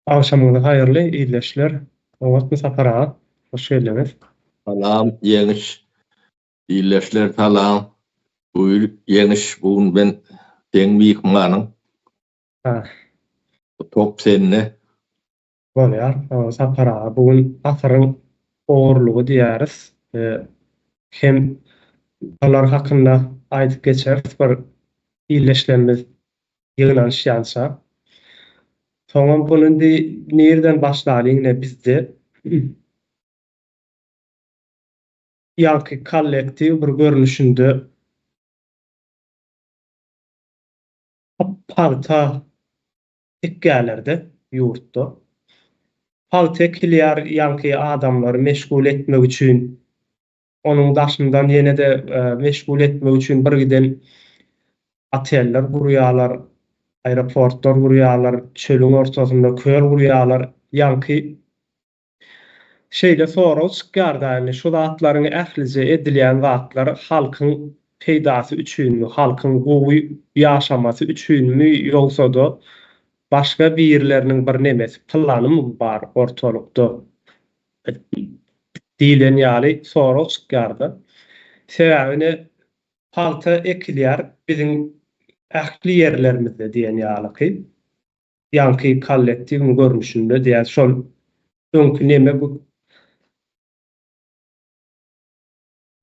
Agşamyňyz haýyrly, ildeşler. Oňatmy Sapar aga? Hoş geldiňiz. Salam Ýeňiş. Ildeşler salam. Buýr Ýeňiş bu gün men seň myhmanyň. Ha. Top sende. Bolýar. Sapar aga bu gün asyryň ogurlygy diýýäris. Hem şolar hakynda aýdyp geçeris bir ildeşlerimiz ýygnanyşýança. Soňam buny indi nirden başlalyň ine bizde ýaňky kollektiw bir görnüşinde pagta ekýärlerde ýurtda. Pagta ekilýär ýaňky adamlary meşgul etmek üçin Onuň daşyndan ýene-de meşgul etmek üçin birgiden oteller gurýarlar, aeroportlar gurýarlar, çölüň ortasynda köl gurýarlar. Ýaňky şeýle sorag çykýar-da indi, şu zatlaryň ählije edilýän zatlar halkyň peýdasy üçinmi, halkyň gowy ýaşamasy üçinmi ýogsa-da başga birleriniň bir nemesi, planymy bar ortalykda? Diýlen ýaly sorag çykýarda. Sebäbi ine pagta ekilýär biziň ähli ýerlerimizde diýen ýalyky. Ýaňky kollektiwiň görnüşinde diýýär. Şol öňki neme bu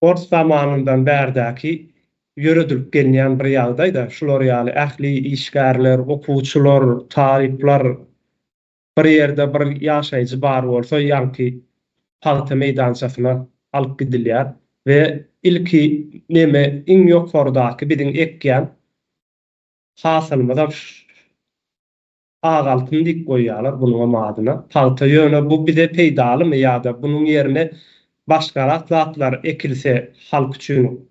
ors zamanyndan bärdäki ýöredilip gelinýän bir ýagdaý-da. Şular ýaly ähli işgärler, okuwçylar, talyplar Bir ýerde bir ýaşaýjy bar bolsa ýaňky pagta meýdançasyna alyp gidilýär we ilki neme iň ýokardaky biziň ekýän hasylymyzam ak altyn diýip goýýarlar bunuňam adyna pagta ýöne bu bize peýdalymy ýa-da bunuň ýerine başgarak zatlar ekilse halk üçin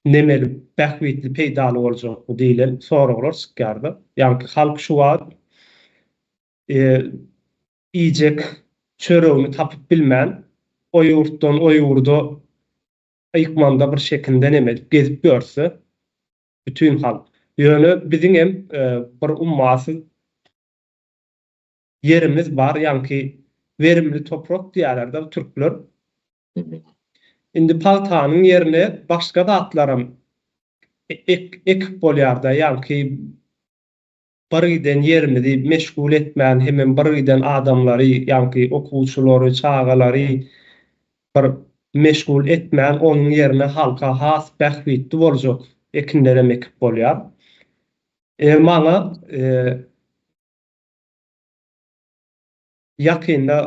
nemeli bähbitli peýdaly boljakmy diýlen soraglar çykýarda. Ýaňky halk şu wagt iýjek çöregini tapyp bilmän o ýurtdan o ýurda ykmanda bir şekilde neme edip gezip ýörse bütin halk. Ýöne biziňem bir ummasyz ýerimiz bar ýaňky werimli toprak diýýärler-de türkler. Indi pagtanyň ýerine başga zatlaram ekip bolýarda, ýaňky bir giden ýerimizi meşgul etmän hemem bir giden adamlary, ýaňky okuwçylary, çagalary bir meşgul etmän onuň ýerine halka has bähbitli boljak ekinlerem ekip bolýar. Maňa ýakynda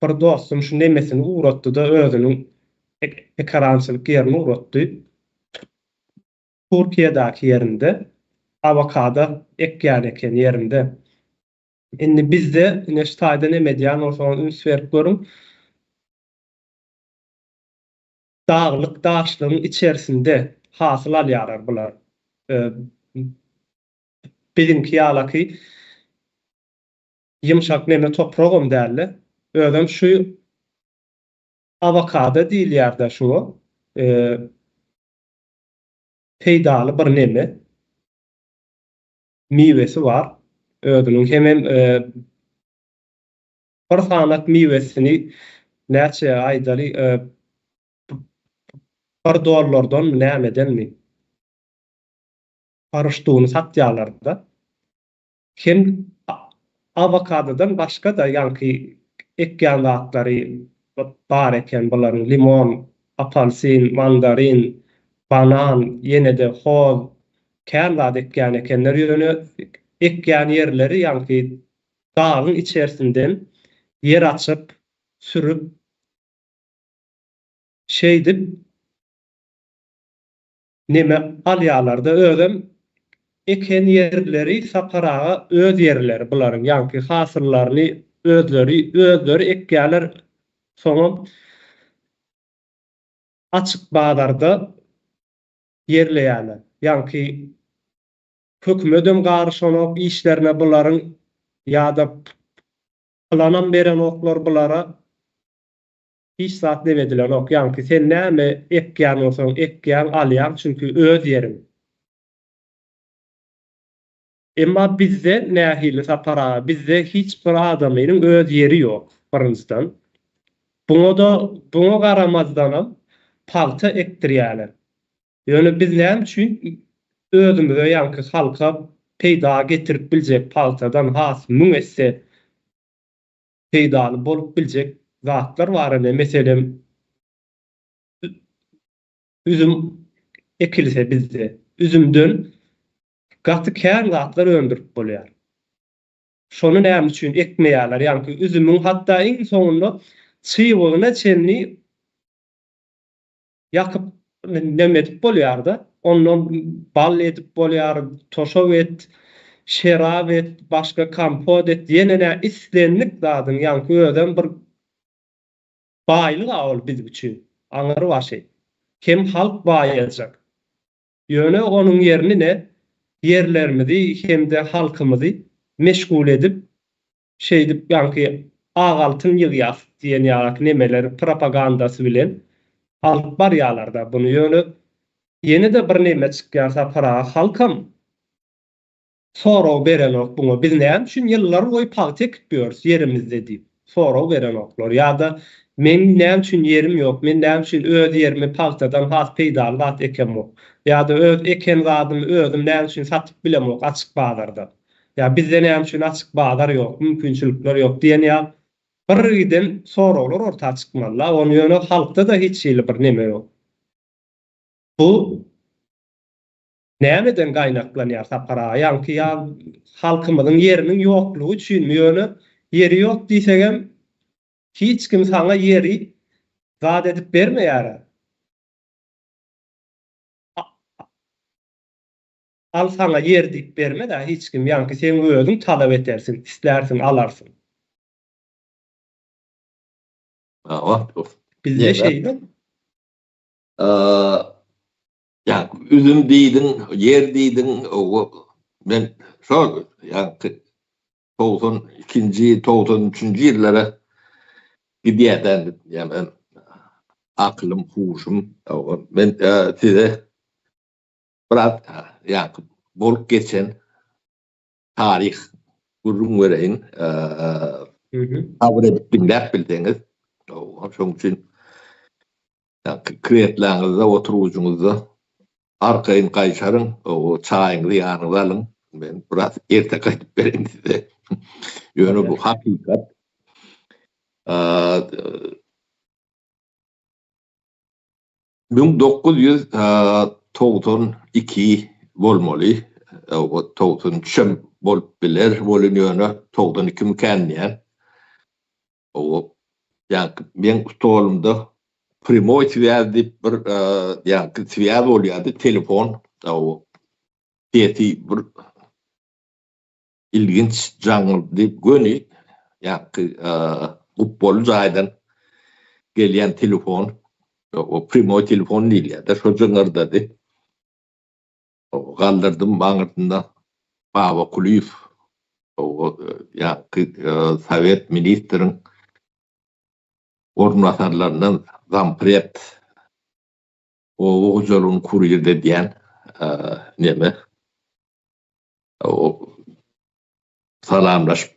Bir dostum şu nemesini ugratdy-da özüniň ekerançylyk ýerini ugratdy. Türkiýedäki ýerinde awokado ekýän eken ýerinde. Indi bizde ine şu taýda neme edýän bolsaňyz üns berip görüň. Daglyk daşlygyň içerisinde hasyl alýarlar bular. Biziňki ýalaky Ýumşak neme topragam däldi. Özem şu awokado diýilýärde şuňa. Peýdaly bir neme. Miwesi bar. Özüniň hemem bir sanak miwesini näçe aýdaly bir dollardanmy nämedenmi paryşdugyny satýarlar-da. Hem awokadodan başga-da ýaňky ekýän zatlary bar eken bularyň, limon, apalsin, mandarin, banan, ýene-de hoz, kän zat ekýän ekenler, ýöne ekýän ýerleri ýaňky dagyň içersinden ýer açyp, sürüp, şeýdip Neme alýalarda özem eken ýerleri Sapar aga öz ýerleri bularyň ýaňky hasyllaryny özleri özleri ekýäler soňam açyk bazarda ýerleýäler ýaňky hökümedem garyşanok işlerine bularyň ýada planam berenoklar bulara. Hiç zat nem edilenok ýaňky sen näme ekýän bolsaň ekýäň alýaň çünki öz ýeriň. Emma bizde nähili Sapar aga, bizde hiç bir adamynyň öz ýeri ýok, birinjiden. Buňa-da, buňa garamazdanam pagta ekdirýärler. Ýöne biz näme üçin özümize ýaňky halka peýda getirip biljek pagtadan has müň esse peýdaly bolup biljek zatlar bar ine, meselem, üzüm ekilse bizde, üzümden gaty kän zatlar öndürip bolýar. Şony näme üçin ekmeýärler? Ýaňky üzümiň hatda iň soňunda çybygyna çenli ýakyp neme edip bolýar-da. Ondan bal edip bolýar, toşap et, şerap et, başga kompot et, ýene nä islendik zadyň ýaňky özem bir baýlyk-a ol biz üçin, aňry başy. Hem halk baýajak. Ýöne onuň ýerine ne ýerlerimizi hem-de halkymyzy meşgul edip, şeýdip ýaňky ak altyn ýygýas diýen ýalak nemeler propagandasy bilen alyp barýalarda buny. Ýöne ýene-de bir neme çykýar Sapar aga halkam Sorag berenok buňa biz näme üçin ýyllar boýy pagta ekip ýörüs ýerimizde diýip sorag berenoklar ýa-da meň näme üçin ýerim ýok men näme üçin öz ýerimi pagtadan has peýdaly zat ekemok ýa-da öz eken zadymy özüm näme üçin satyp bilemok açyk bazarda ýa bizde näme üçin açyk bazar ýok mümkinçilikler ýok diýen ýaly bir giden soraglar orta çykmalyda ony ýöne halkda-da hiç hili bir neme ýok bu Nämeden gaýnaklanýar Sapar aga? Ýaňky ýa halkymyzyň ýeriniň ýoklugy üçinmi? Ýöne ýeri ýok diýsegem hiç kim saňa ýeri zat edip bermeýär-ä. Al saňa ýer diýip bermez-ä hiç kim. Ýaňky seň özüň talap etersiň, islärsiň, alarsyň. Bizde şeýle. Ýa üzüm diýdiň, ýer diýdiň, men şol ýaňky 92-nji, 93-nji ýyllara gidýärdim. Ýa men akylym, huşum, men size biraz ýaňky bolup geçen taryh gürrüň bereýin. Sabyr edip diňläp bilseňiz, şonuň üçin Kreslaňyzda, oturgyjyňyzda arkaýyn gaýşaryň, çaýyňyzy ýanyňyza alyň. Men biraz erte gaýdyp bereýin size. Ýöne bu hakykat. 1992 bolmaly. 93-em bolup biler, welin ýöne 92 mikän diýýän. O ýaňky meň stolumda primoý swýaz diýip bir ýaňky swýaz bolýardy, telefon. O sesi bir ilginç jaňyldy, göni ýaňky gupbaly jaýdan gelýän telefon. O primoý telefon diýilýär-de, şo jyňyrdady. Galdyrdym aňyrsynda Baba Kulyýew ýaňky sowet ministriň orunbasarlaryndan zampred oba hojalygyny kurir edýän neme Salamlaşyp,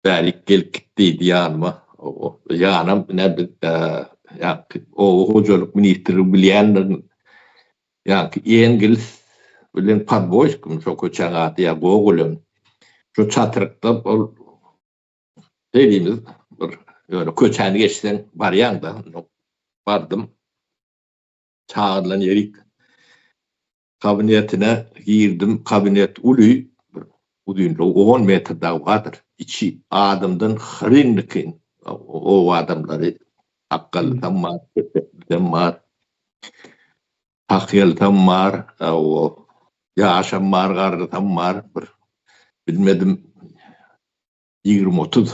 bärik gelip git diýdi ýanyma. Ýanam ine biz ýaňky oba hojalyk ministrligi bilýändirin. Ýaňky Engels bilen Podwoýskimi şo köçäň ady ýa Gogolem. Şo çatrykda ol şeýdimiz bir ýöne köçäni geçseň barýaň-da. Bardym. Çagyrylan ýerik. Kabinetine girdim, kabinet uly, bir uzynlygy on metr dagy bardyr. Içi adamdan hyryn-dykyn, oba adamlary, sakgallysam bar, keseklisem bar, tahýalysam bar, ýaşam bar, garrysam bar, bir bilmedim ýigrimi-otuz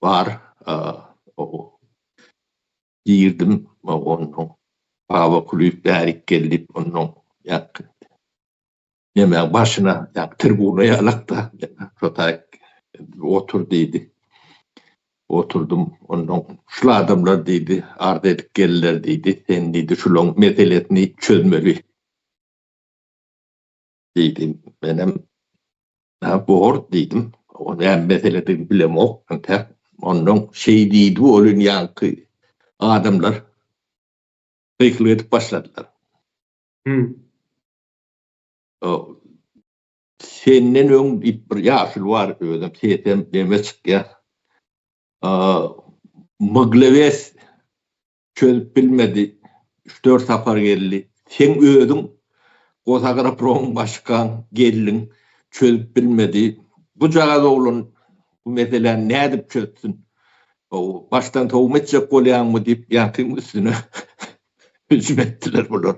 bar. Girdim, onnoň Baba Kulyýew bärik gel diýip, onnoň ýaňky nemäň başyna, ýaňky tribuna ýalak-da, şo taýyk otur diýdi. Oturdym, onnoň şul adamlar diýdi, arz edip geldiler diýdi, sen diýdi, şulaň meselesini çözmeli diýdi. Menem. Ha, bor diýdim. O näme meseledigini bilemok entäk. Onnoň şeý diýdi welin ýaňky adamlar gykylyk edip başladylar. Hmm. O senden öň diýip bir ýaşuly bar özem sesem neme çykýar. Mglewes çözüp bilmedi. Üç-dört sapar geldi. Seň özüň Gosagropromyň başykaň geldiň, çözüp bilmedi. Bujagaz oglan bu meseläni nädip çözsün? Başdan sowma etjek bolýaňmy diýip, ýaňkyň üstüne hüjüm etdiler bular.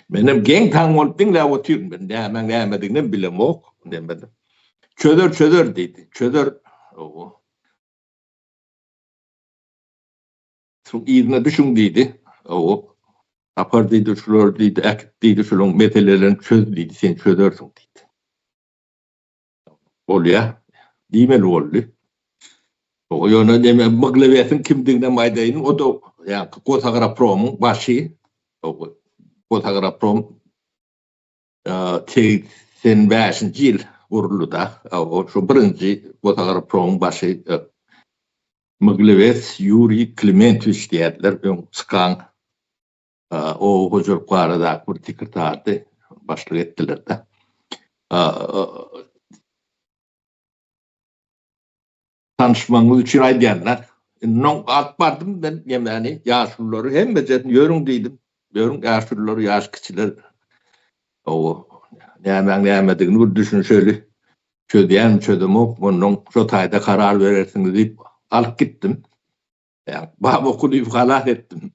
Menem geň-taň bolup diňläp otyryn. Men nämäň nämediginem bilemok. Çözer, çözer diýdi. Çözer. Şuň yzyna düşüň diýdi. Hawa. Sapar diýdi, şulary diýdi, äkit diýdi, şularyň meselelerini çöz diýdi, sen çözersiň diýdi. Bolýa diýmeli boldy. Hawa, ýöne neme Myglewesiň kimdiginem aýdaýyn, o-da ýaňky Gosagropromyň başy. Hawa, Gosagraprom 85-nji ýyl guruldy-da. Hawa, şu birinji Gosagropromyň başy Myglewes Ýuriý Klimentowiç diýerdiler, öň çykan oba hojalyk baradaky bir sekretardy, başlyk etdiler-de. Tanyşmagyňyz üçin aýdýan-da. Indi oň alyp bardym men nemäni, ýaşululary hemmejesini ýörüň diýdim. Ýörüň ýaşulular, ýaş kiçiler. Hawa, nämäň nämedigini bir düşünişeli. Çözýänmi, çözemok, onnoň şo taýda karar berersiňiz diýip alyp gitdim. Ýa Baba Kulyýewi halas etdim.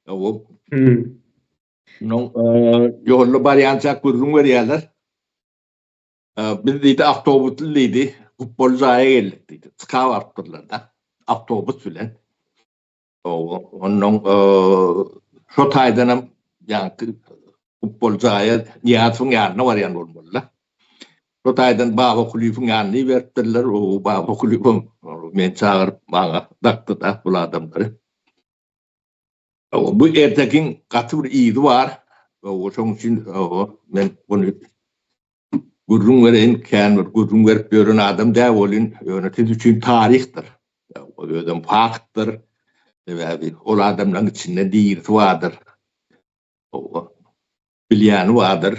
Hawa. Onnoň ýolda barýançak gürrüň berýärler. Biz diýdi, awtobusly diýdi, gupbaly jaýa geldik diýdi. Çyka barypdyrlar-da, awtobus bilen. Onnoň şo taýdanam ýaňky futbol jaýa Nyýazowyň ýanyna barýan bolmaly-da. Şo taýdan Baba Kulyýewiň ýanyna iberipdirler. O Baba Kulyýewem meni çagyryp maňa dakdy-da bul adamlary. Bu ertekiň gaty bir yzy bar. Şonuň üçin men muny Gürrüň bereýin, kän bir gürrüň berip ýören adam däl welin, ýöne siz üçin taryhdyr. Özem faktdyr. Sebäbi ol adamlaryň içinde dirisi bardyr. Bilýäni bardyr.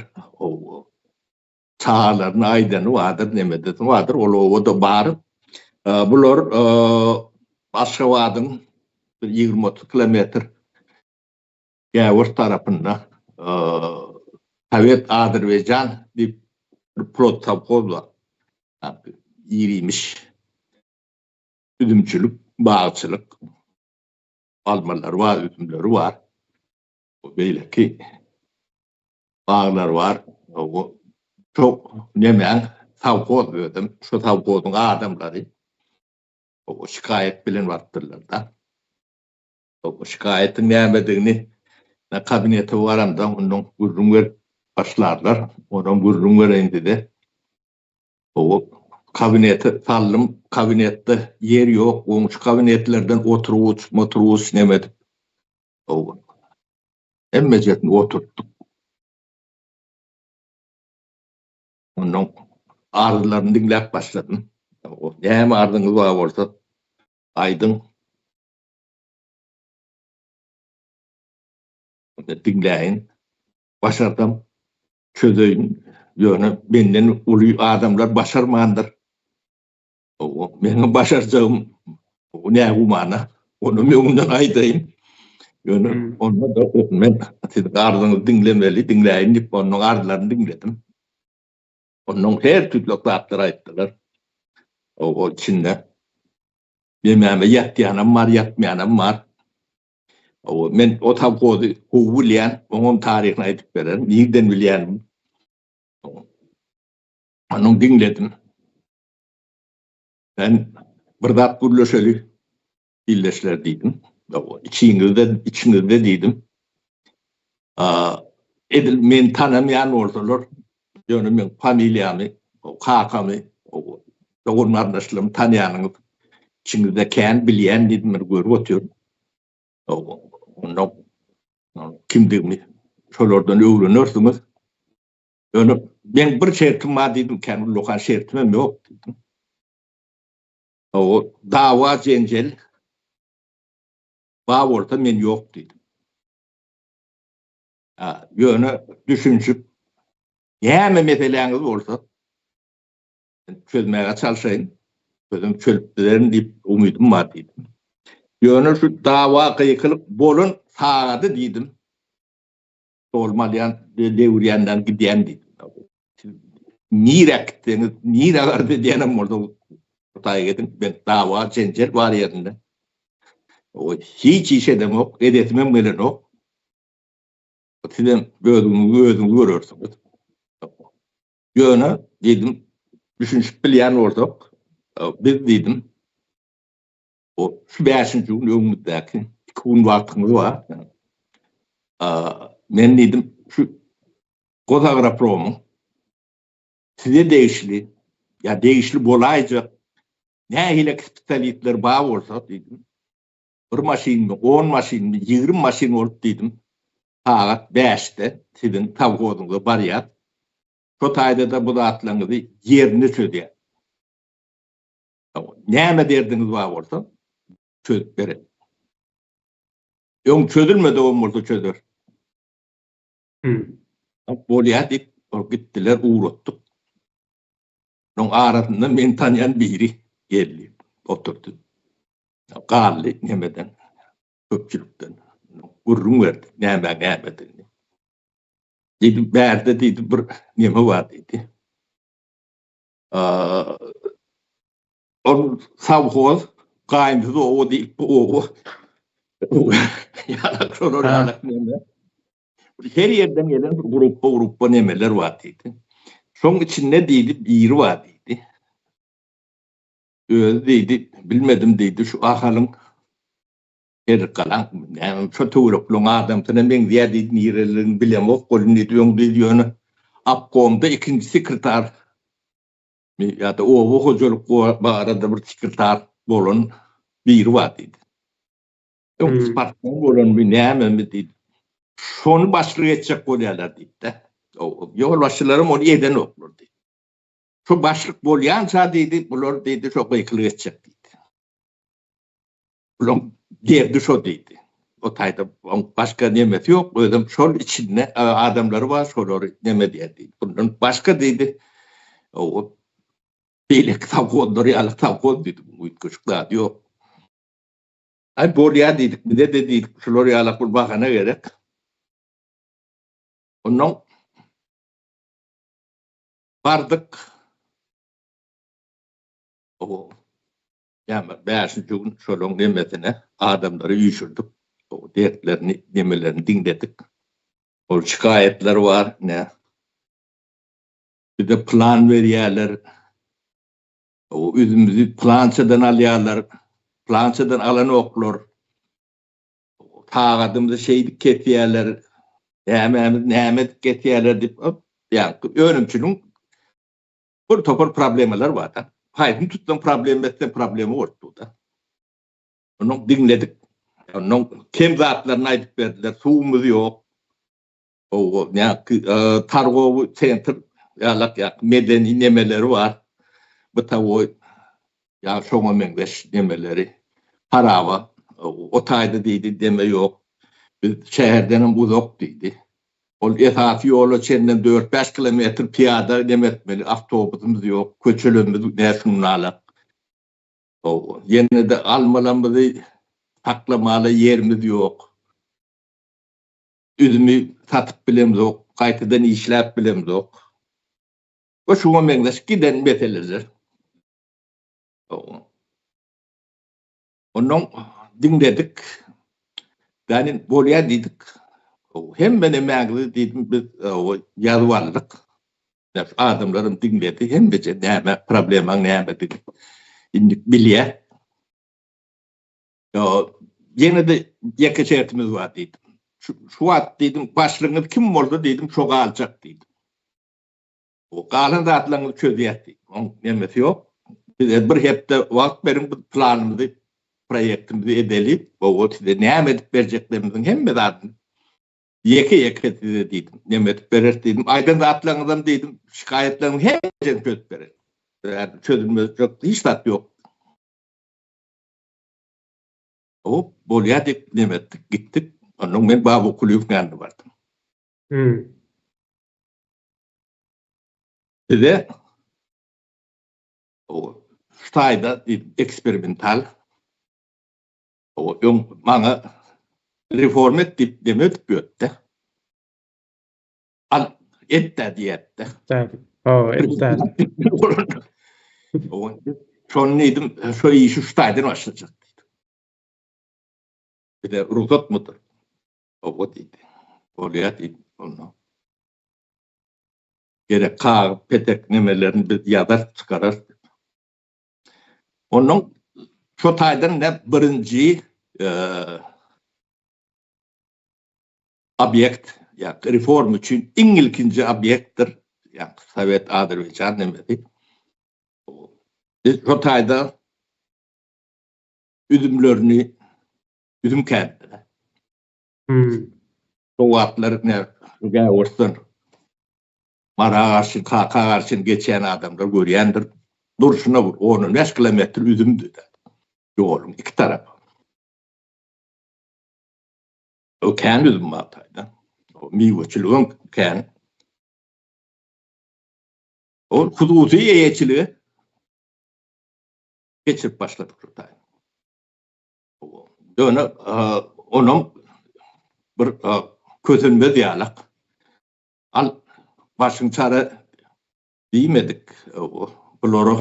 Çagalaryna aýdany bardyr, nemedesi bardyr. Ol obada bar. Bular Aşgabadyň bir 20-30 kilometr Gäwers tarapynda Sowet Azerbaýjan diýip bir plot sowhoz bar. Ir-iýmiş, üzümçilik, bagçylyk, almalary bar, üzümleri bar. Beýleki baglar bar. Çok nemäň sowhoz özem, şu sowhozyň adamlary şikaýat bilen barypdyrlar-da. Şikaýatyň nämedigini kabinete baramda ondan gürrüň berip başlarlar. Onam gürrüň bereýin size. Hawa, kabinete saldym. Kabinetde ýer ýok. Goňşy kabinetlerden oturgyç, moturgyç neme edip. Hawa. Hemmejesini oturtdyk. Ondan arzlaryny diňläp başladym. Näme arzyňyz bar bolsa aýdyň. Diňläýin. Başarsam çözeýin. Ýöne menden uly adamlar başarmandyr. Meniň başarjagym nägumana. Ony öňünden aýdaýyn. Ýöne onda-da men siziň arzyňyzy diňlemeli, diňläýin diýip, onuň arzlaryny diňledim. Ondan her türli zatlar aýtdylar. O içinde Demäme ýatýanam bar, ýatmaýanam bar. Hawa, men o sowhozy gowy bilýän, oňam taryhyny aýdyp bererin, nirden bilýänimi. Onuň diňledim. Men bir zat gürleşeli, ildeşler diýdim. Hawa, içiňizde, içiňizde diýdim. Edil meni tanamaýan bolsalar, ýöne meň familiýamy, kakamy, dogan-garyndaşlarymy tanýanyňyz içiňizde kän bilýän diýdim, men görüp otyryn. Onda kimdigimi şolardan öwrenersiňiz. Ýöne meň bir şertim bar diýdim, kän ullakan şertimem ýok diýdim. O dawa jenjel bar bolsa men ýok diýdim. Ýöne düşünişip näme meseläňiz bolsa çözmäge çalşaýyn. Özüm çözüp bilerin diýip umydym bar diýdim. Ýöne şu dawa gykylyk bolan sagady diýdim. Stolum alýan, döwürýänden gidýän diýdim. Siz nirä gitseňiz, nirä bardy diýenem bolsa, Hytaýa gidin, men dawa, jenjel bar ýerinde. O hiç iş edemok, edesimem gelenok. Sizem özüňizi özüňiz görersiňiz. Ýöne diýdim, düşünişip bilýän bolsak, biz diýdim, O şu bäşinji gün öňümizdäki iki gün wagtyňyz bar. Men diýdim, şu Gozagropromyň size degişli ýa degişli bolaýjak nähili spesialistler bar bolsa diýdim. Bir maşynmy, on maşynmy, 20 maşyn bolup diýdim. Sagat 5-de siziň sowhozyňyza barýar. Şo taýda-da bu zatlaryňyzy ýerinde çözýär. Näme derdiňiz bar bolsa, çözüp berer. Öň çözülmedigem bolsa çözer. Bolýar diýip, ol gitdiler, ugratdyk. Onuň arasynda meni tanýan biri geldi, oturdy. Galdy nemeden, köpçülikden. Gürrüň berdi, nämäň nämedigini. Diýdi, bärde diýdi, bir neme bar diýdi. Ol sowhoz gaýymsyz oba diýip bu oba ýalak şolar ýalak neme. Her ýerden gelen bir gruppa gruppa nemeler bar diýdi. Şoň içinde diýdi biri bar diýdi. Özi diýdi bilmedim diýdi şu Ahalyň her galan näme şo töwerekliň adamsyna meňzeýär diýdi nireligini bilemok welin diýdi öň diýdi ýöne obkomda ikinji sekretar ýa-da oba hojalyk barada bir sekretar bolan biri bar diýdi. Öň sportsmen bolanmy nämemi diýdi. Şony başlyk etjek bolýarlar diýdi-de. Ýolbaşçylaram ony edenoklar diýdi. Şu başlyk bolýança diýdi, bular diýdi şo gykylyk etjek diýdi. Bulaň derdi şo diýdi. O taýda oň başga nemesi ýok, özem şol içinde adamlary bar, şolary neme diýer diýdi. Bundan başga diýdi, o beýleki sowhozlar ýaly sowhoz diýdi, bu üýtgeşik zady ýok. Aý bolýar diýdik, bize-de diýdik, şular ýalak bir bahana gerek. Ondan bardyk. O Näme, bäşinji gün şolaň nemesine adamlary üýşürdik. O dertlerini, nemelerini diňledik. Ol şikaýatlar bar, ne. Bize plan berýärler. O üzümimizi plançadan alýarlar. Plançadan alanoklar. Sagadymyzy şeýdip kesýärler. Nämämiz näme edip kesýärler diýip, ýa önümçiligiň Bir topar problemalar bar-da. Haýsyny tutsaň problema etseň problema bolup dur-da. Onuň diňledik. Onuň kem zatlaryny aýdyp berdiler. Suwumyz ýok. Owo, näki, targowy sentr ýalak ýa medeni nemeleri bar. Bytawoý ýa şoňa meňzeş nemeleri. Haraba. O taýda diýdi, deme ýok. Biz şäherdenem uzak diýdi. Ol esasy ýola çenlem dört-bäş kilometr pyýada neme etmeli, awtobusymyz ýok, köçelerimiz näşunalak. Hawa, ýene-de almalarymyzy saklamaly ýerimiz ýok. Üzümi satyp bilemzok, gaýtadan işläp bilemzok. We şuňa meňzeş giden meseleler. Hawa. Ondan diňledik. Ýani bolýar diýdik. Hemme nemäňizi diýdim biz ýazyp aldyk. Adamlaram diňledi. Hemmeje näme problemaň nämedigini indi bilýär. Ýene-de ýeke şertimiz bar diýdim. Şu wagt diýdim başlygyňyz kim bolsa diýdim şo galjak diýdim. O galan zatlaryňyzy çözýäs diýdi. Oň nemesi ýok. Bize bir hepde wagt beriň, biz planymyzy, proýektimizi edeli. Gowy, size näme edip berjeklerimiziň hemme zadyny. Ýeke-ýeke size diýdim, neme edip bereris diýdim. Aýdan zatlaryňyzam diýdim, şikaýatlaryňyzy hemmesini çözüp bereris. Çözülmejek hiç zat ýok. Hop, bolýar diýip neme etdik, gitdik. Ondan men Baba Kulyýewiň ýanyna bardym. Hmm. Bize o şu taýda diýdim, eksperimental O öň maňa reform et diýip neme edip ýörtdi. Al et-dä diýýärdi. Hawa, et-dä. Şony diýdim, şo işi şu taýdan başlajak diýdim. Bize rugsatmydyr? Hawa diýdi. Bolýar diýdim onda. Gerek kagyz, petek nemelerini biz ýazarys, çykararys. Ondan şo taýdan ne birinji obýekt, ýa reform üçin iň ilkinji obýektdir, ýa Sowet Azerbaýjan nemesi. Biz şo taýda üzümlerini üzüm kändi. Hmm. Şo wagtlar ne Gäwürsen Mara garşy, Kaka garşy geçýän adamlar görýändir. Durşuna bir on-on bäş kilometr üzümdi-de. Ýoluň iki tarapy. O kän üzüm bar taýda. O miweçiligem kän. Ol hususy eýeçilige geçirip başladyk şu taýda. Ýöne onuň bir kösenmez ýalak. Al, başyň çara diýmedik. Bulara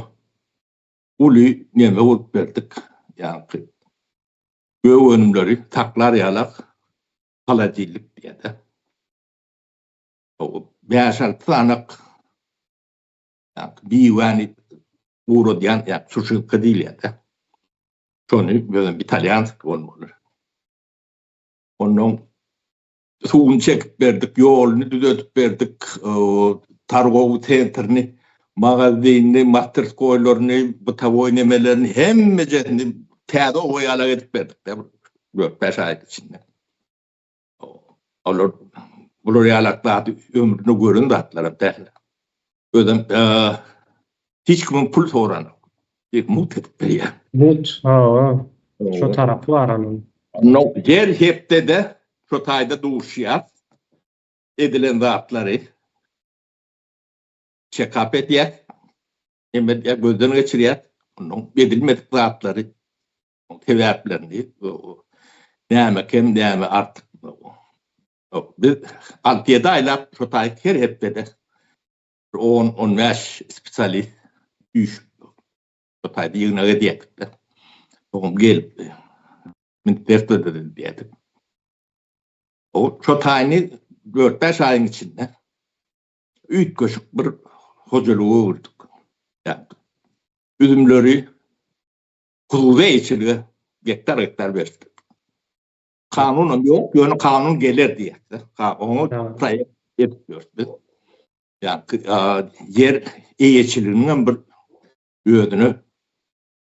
uly neme bolup berdik. Ýaňky gök önümleri saklar ýalak holodilnik diýýär-de. Bäş-alty sanak ýaňky miwäni guradýan ýa suşilka diýilýär-de. Şony özem italýanskiý bolmaly. Ondan suwuny çekip berdik, ýoluny düzedip berdik, targowy sentrini, magazinini, masterskoýlaryny, bytawoý nemelerini hemmejesini täze oba ýalak edip berdik-de bir dört-bäş aýyň içinde. Olar bular ýalak zady ömründe gören zatlaram däl. Özem hiç kimiň pul soranok. Mugt edip berýär. Mugt, hawa. Şo tarapy bar onuň. No, her hepdede şo taýda duşýas. Edilen zatlary çekap edýäs. Neme edýäs, gözden geçirýäs. Ondan edilmedik zatlary, sebäplerini, näme kem, näme artyk. Biz alty-ýedi aýlap şo taýy her hepdede bir on, on bäş spesialist üýşüp şo taýda ýygnak edýärdik-de. Soňam gelip ministrstwada edýärdik. O şo taýyny dört-bäş aýyň içinde üýtgeşik bir hojalyga öwürdik. Üzümleri hususy eýeçilige gektar-gektar berdik. Kanunam ýok, ýöne kanun geler diýýär. Ha, oňa proýekt edip ýörüs biz. Ýa ýer eýeçiliginiň hem bir özüne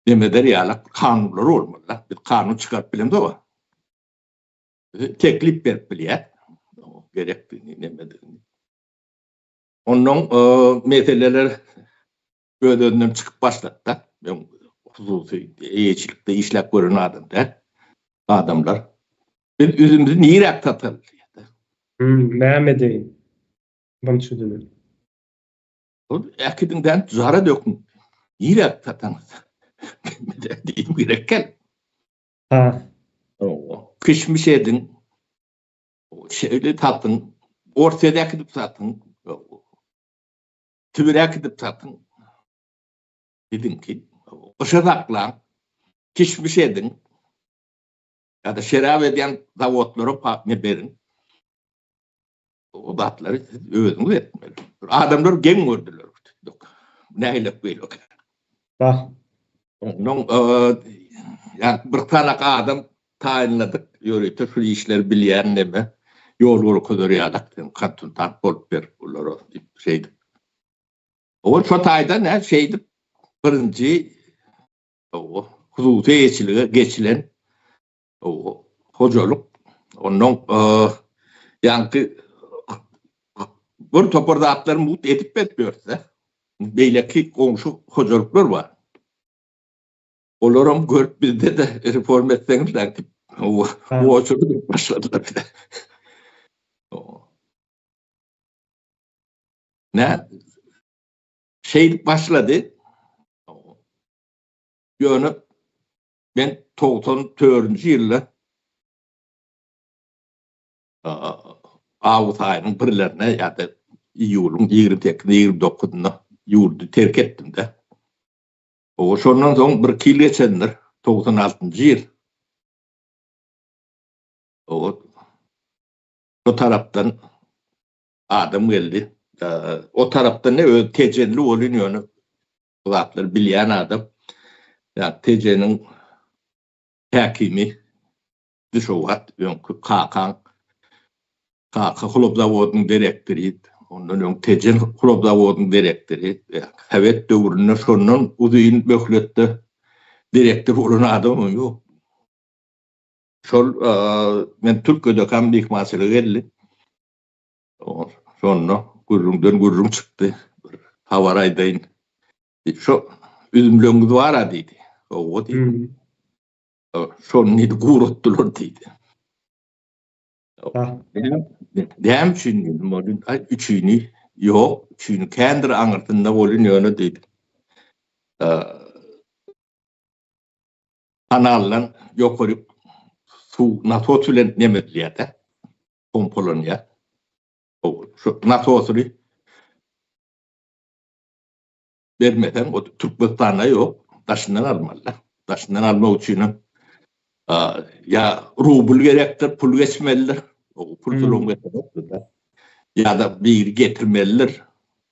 neme eder ýaly kanunlary bolmaly. Biz kanun çykaryp bilemzok. Teklip berip bilýär. Gerekdigini, nemedigini. Ondan meseleler öz-özünden çykyp başlady-da. Men hususy eýeçilikde işläp gören adam däl. Adamlar. Biz üzümimizi niräk sataly diýýär-de. Hüm, näme edeýin? Munça üzümi. Ol äkidiň däl, jara döküň. Niräk sataňyz? Diýdim gerek gel. Ha. Kişmiş ediň. Şeýle satyň. Orsýete äkidip satyň. Sibire äkidip satyň. Siziňki. Gyşa saklaň. Kişmiş ediň. Ýa-da şerap edýän zawodlara ne beriň. O zatlary siz özüňiz etmeli. Adamlar geň gördüler. Nähili beýle? Bah. Ondan ýa bir sanak adam taýynladyk, ýörite şu işleri bilýän neme, ýol görkezer ýalak sen konsultant bolup ber bulara diýip şeýdip. Ol şo taýda nä şeýdip birinji hususy eýeçilige geçilen hojalyk. Ondan. Ýaňky bir topar zatlary mugt edip berip ýörse, beýleki goňşy hojalyklar bar. Olaram görüp bizde-de reforma etseňizler diýip, oçurdyp başladylar bize. Nä? Şeýdip başlady. Ýöne men 94-nji ýylda awgust aýynyň birlerine ýa-da iýulyň 28 29-ynda ýurdy terk etdim-de. Owa, şondan soň birki ýyl geçendir, 96-njy ýyl. Owa, şo tarapdan adam geldi. O tarapdan ne öz tejenli bolyn ýöne bu zatlary bilýän adam. Ýa Tejeniň häkimi Dişowat öňki kakaň Kaka hlop zawodynyň direktory, ondan öň Tejen hlop zawodynyň direktory, sowet döwründe şondan uzyn möhletde direktor bolan adamam ýok. Şol men Türkiýedekam myhmançylyga geldi. Şonda gürrüňden gürrüň çykdy. Bir habar aýdaýyn. Şo üzümleňiz bar-a diýdi. Hawa diýdim. Şony diýdi, guratdylar diýdi. Näme üçin diýdim, ol aý üçini ýok, üçini kändir aňyrsynda bolun ýöne diýdi. Kanaldan ýokaryk suw nasos bilen neme edilýär-de, pompalanýar. Şu nasosyny bermeseň, o Türkmenistanda ýok, daşyndan almaly. Daşyndan almak üçin hem ýa rubl gerekdir, pul geçmelidir. O pul puluň getirmekdir. Ýa-da biri getirmelidir.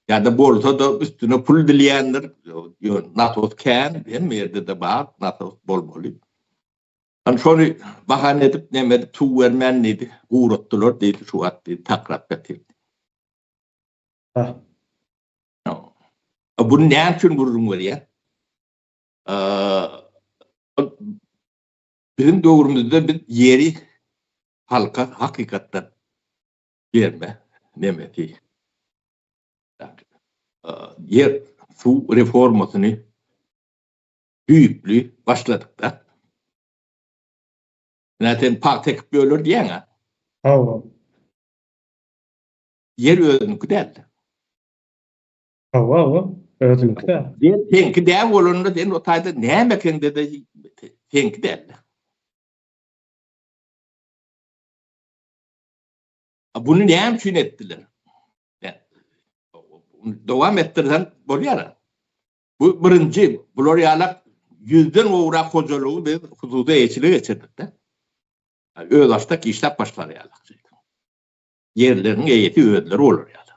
Ýa-da bolsa-da üstüne pul dilýändir. Ýöne nasos kän, hemme ýerde-de bar, nasos bolmaly. Hany şony bahana edip, neme edip suw bermän diýdi, guratdylar diýdi, şu wagt diýdi, takrap ýatyr. Buny näme üçin gürrüň berýän? Biziň döwrümizde biz ýeri halka hakykatdan berme nemesi. Ýer suw reformasyny düýpli başladyk-da. Ine sen pagta ekip ýörler diýýäň-ä. Hawa. Ýer özüniňki däl-de. Hawa, hawa, özüniňki däl. Ýer seňki däl bolanda sen o taýda näme ekeňde-de seňki däl-de. Buny näme üçin etdiler? Dowam etdirseň bolýar. Bu birinji, bular ýalak ýüzden gowrak hojalygy biz hususy eýeçilige geçirdik-de. Özbaşdak işläp başlar ýalak. Ýerleriň eýesi özleri bolar ýaly.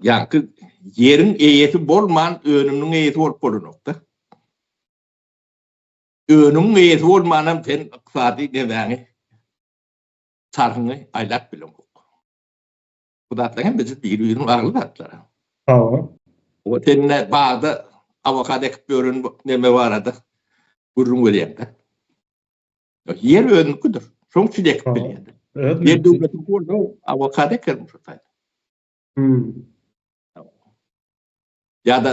Ýaňky ýeriň eýesi bolman önüminiň eýesi bolup bolanok-da. Önümiň eýesi bolmanam sen ykdysady nemäňi, çarhyňy aýlap bileňok. Bu zatlaryň hemmesi biri-birine bagly zatlar. Hawa. O sen ne bagda awokado ekip ýören neme barada gürrüň berýäň-de. Ýer özüniňkidir. Şoň üçin ekip bilýär. Ýer döwletiň bolsa awokado ekerin şu taýda. Hmm. Ýa-da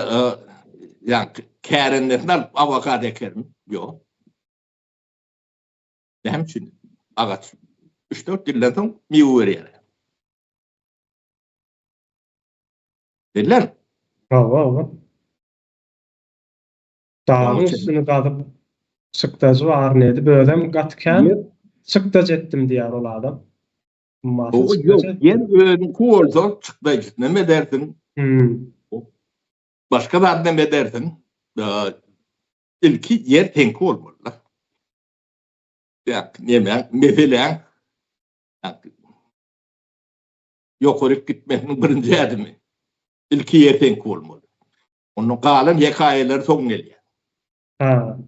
ýa kärendesini alyp awokado ekerin. Ýok. Näme üçin? Agaç 3-4 ýyldan soň miwe berýär. Bildiň? Hawa, hawa. Dagyň üstüni gazyp çykdajy baryny edip özem gaty kän çykdajy etdim diýýär ol adam. Ummasyz çykdajy etdim. Ýer özüňki bolsa çykdajysyny hem edersiň. Başga zadyny hem edersiň. Ilki ýer seňki bolmaly-da. Ýa nemäň, meseläň ýokaryk gitmesiniň birinji ädimi. Ilki ýer seňki bolmaly. Ondan galan hekaýalar soň gelýär. Ha.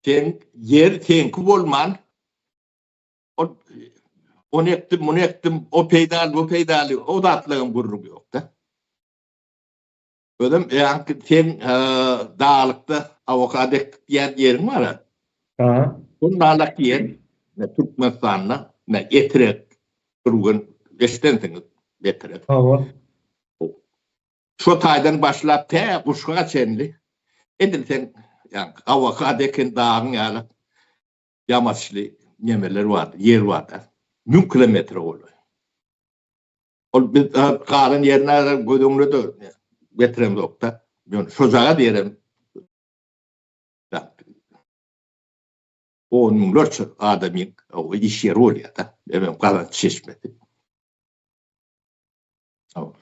Sen ýer seňki bolman ol ony ekdim, muny ekdim, o peýdaly, bu peýdaly, o zatlaryň gürrüňi ýok-da. Özem ýaňky sen daglykda awokado ekdik diýen ýeriň bar-a. Ha. Şonda ýer Türkmenistanda Etrek Gürgen eşidensiňiz Etrek. Hawa. Şo taýdan başlap tä Guşga çenli edil sen ýaňky awokado eken dagyň ýaly ýamaçly nemeler bardy, ýer bardy. 1000 kilometre golaý. Ol biz galan ýerine göz öňüne-de getiremzok-da. Ýöne şojagaz ýerem on müňlerçe adamyň iş ýeri bolýar-da, hemem gazanç çeşmesi.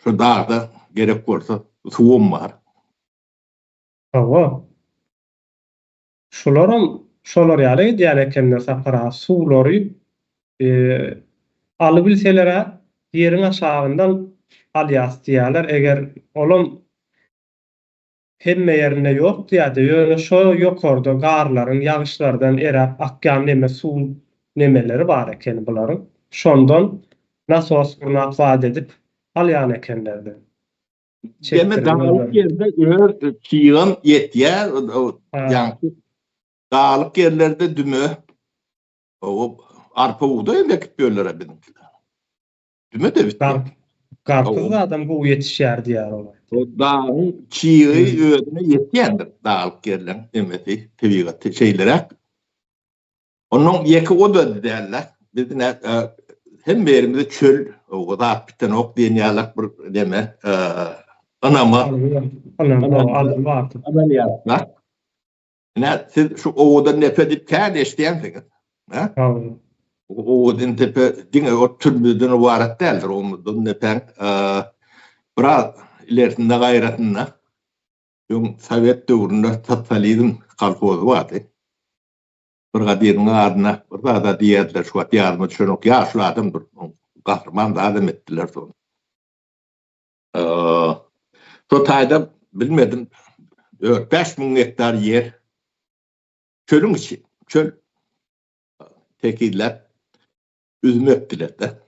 Şu dagda gerek bolsa suwam bar. Hawa. Şularam şolar ýaly edýän ekenler Sapar aga, suwlary alybilseler-ä ýeriň aşagyndan alýas diýýärler, eger olam hemme ýerinde ýok diýýärdi, ýöne şo ýokarda garlaryň ýagyşlardan eräp akýan neme suw nemeleri bar ekeni bularyň, şondan nasos gurnap zat edip alýan ekenler-de. Deme daglyk ýerde öz çygam ýetýär, ýaňky daglyk ýerlerde düme, arpa bugdaý hem ekip ýörler-ä biziňkiler. Düme-de bitýär. Garpyz zadam gowy ýetişýär diýýär olar. O dagyň çygy özüne ýetýändir, daglyk ýerleň nemesi, tebigaty şeýleräk. Onuň ýeke o-da däl-de, biz ine hemme ýerimizde çöl, zat bitenok diýen ýalak bir neme, ynama. Ynam, bardy. Ynanýarys. Ine, siz şu Owadan depe diýip kän eşidýänsiňiz. Owadan depe diňe o türmeden ybarat däldir. Owadan depäň biraz ilerisinde, gaýrasynda öň sowet döwründe sosializm kolhozy bardy. Brigadiriň adyna bir zada diýerdiler, şu wagt ýadyma düşenok, ýaşuly adamdyr, gahryman zadam etdiler soň. Şo taýda bilmedim, 4-5 müň gektar ýer çölüň içi, çöl tekizläp üzüm ekdiler-de.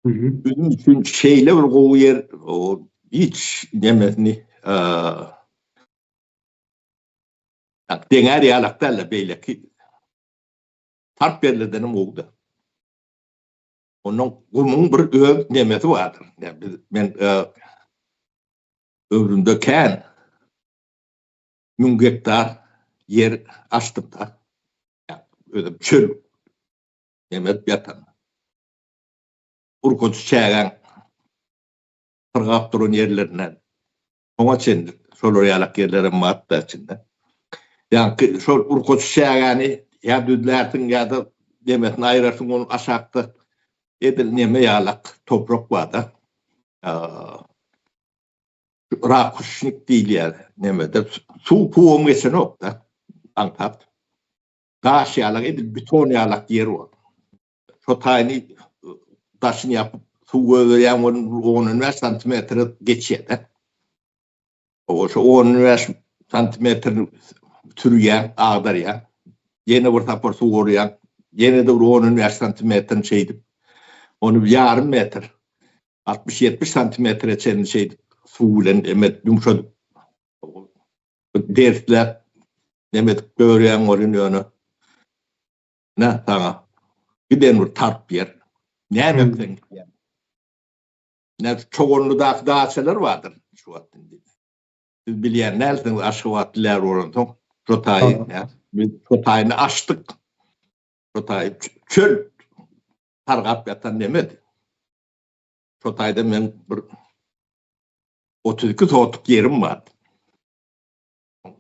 Üzüm üçin şeýle bir gowy ýer, hiç nemesini Deňär ýalak däl-de beýleki tarp ýerlerdenem gowudy. Ondan gumuň bir öz nemesi bardyr. Biz men ömrümde kän 1000 gektar ýer açdym-da. Özüm çöl neme edip ýatan. Urkaçy çägäň syrgap duran ýerlerinden Oňa çenli şolar ýalak ýerlerem bardy-da içinde. Ýaňky şol urkaçy çägäni ýa düzlärsiň ýa-da nemesini aýrarsyň, onuň aşakda edil neme ýalak toprak bar-da. Rakuşnik diýilýär nemede. Suw puwam geçenok-da aňsat. Daş ýalak edil beton ýalak ýer ol. Şo taýyny daşyny ýapyp suw goýberýän bolun on-on bäş santimetre geçýär-de. O şo on-on bäş santimetr sürýäň, agdarýaň. Ýene bir sapar suw urýaň. Ýene-de bir on-on bäş santimetrini şeýdip, ony ýarym metr, altmyş-ýetmiş santimetre çenli şeýdip suw bilen eme edip ýumşadyp, dersläp neme edip goýberýäň welin ýöne Nä saňa giden bir tarp ýer. Näme etseň gidýär. Nä Çoganlydaky daçalar bardyr şu wagt indi. Siz bilýän dälsiňiz Aşgabatly däl bolansoň şo taýy nä biz şo taýyny açdyk. Şo taýy çöl sargap ýatan nemedi. Şo taýda meň bir 32 sotuk ýerim bardy.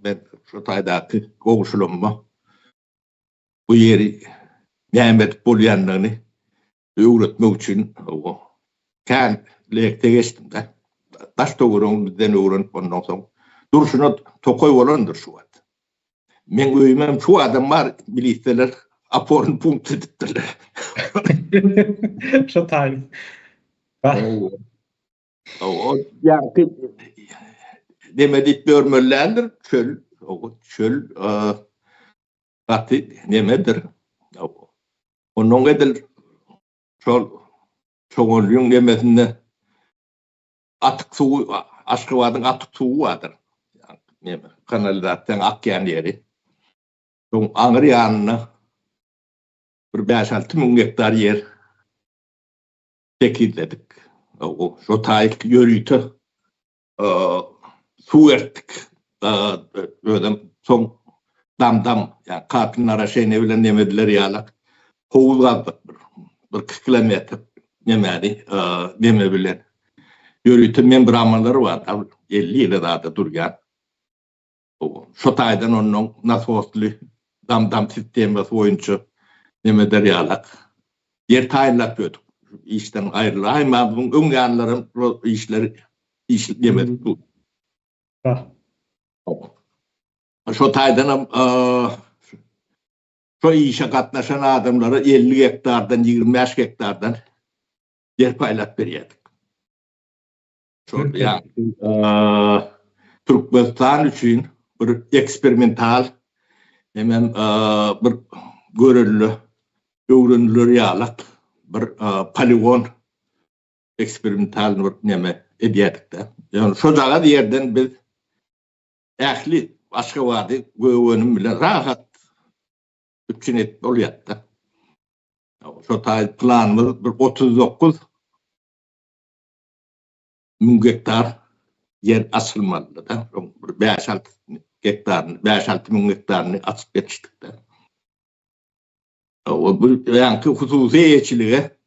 Men şo taýdaky goňşulamma bu ýeri näme edip bolýandygyny öwretmek üçin kän leksiýa geçdim-de. Daş-töweregini bizden öwrenip ondan soň durşuna tokaý bolandyr şu wagt. Meň öýümem şu adam bar, milisseler oporny punkt edipdirler. Şo taýyn. O ýaňky neme diýip ýörmeli däldir, çöl, çöl gaty nemedir. Ondan edil şol Çoganlyň nemesinde atyk suwy, Aşgabadyň atyk suwy bardyr. Neme, kanalizasiýaň akýan ýeri. Şoň aňry ýanynda bir bäş-alty müň gektar ýer tekizledik. Şo taýyk ýörite suw ertdik. Özem soň dam-dam, ýa kapin naraşeniýe bilen neme ediler ýalak howuz gazdyk bir. Birki kilometr nemäni neme bilen. Ýörite membramalar bar, 50 ýyla zada durýan. Şo taýdan onnoň nasosly dam-dam sistemasy boýunça neme eder ýalak ýer taýynlap ýördük. Işden aýrylaýmazymyň öň ýanlaram şol işleri iş neme edip dur. Şo taýdanam şo işe gatnaşan adamlara 50 gektardan, 25 gektardan ýer paýlap berýärdik. Şol Türkmenistan üçin bir eksperimental hemem bir görelde öwreniler ýalak bir poligon eksperimental bir neme edýärdik-de. Ýöne şojagaz ýerden biz ähli Aşgabady gök önüm bilen rahat üpjün edip bolýardy-da. Şo taý planymyz bir 39 müň gektar ýer açylmalydy-da. Şoň bir bäş-alty gektaryny, bäş-alty müň gektaryny açyp ýetişdik-de. O bu ýaňky hususy eýeçilige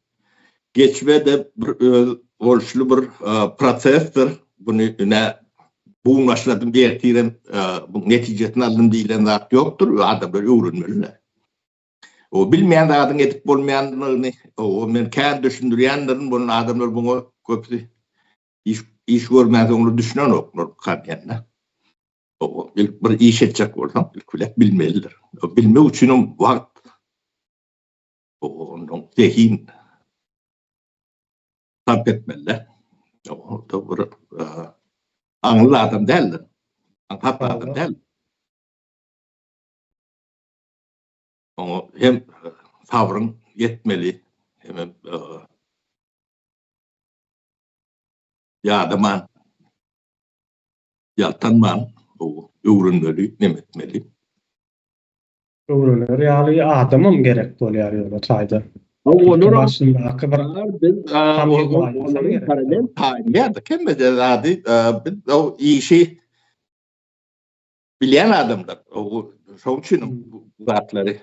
geçme-de bir öz bolşly bir prosesdir. Buny ine bu gün başladym, ertirem bu netijesini aldym diýlen zat ýokdur. Adamlar öwrenmeliler. O bilmeýän zadyň edip bolmaýandygyny o men kän düşündirýändirin, bunu adamlar buňa köpüsi iş iş görmänsoňlar düşünenoklar kanýanda. O ilk bir iş etjek bolsaň, ilk bilen bilmelidir. O bilmek üçinem wagt o ondan zehin sarp etmeli. O da bir aňly adam däldir. Aňsat adam däl. Oňa hem sabryň ýetmeli, hemem ýadaman, ýaltanman öwrenmeli, neme etmeli. Öwrener ýaly adamam gerek bolýar ýöne taýda. Olaram başyndaky bir biz paralel taýynlaýardyk hemme zady biz o işi Bilýän adamlar. Şoň üçin bu zatlary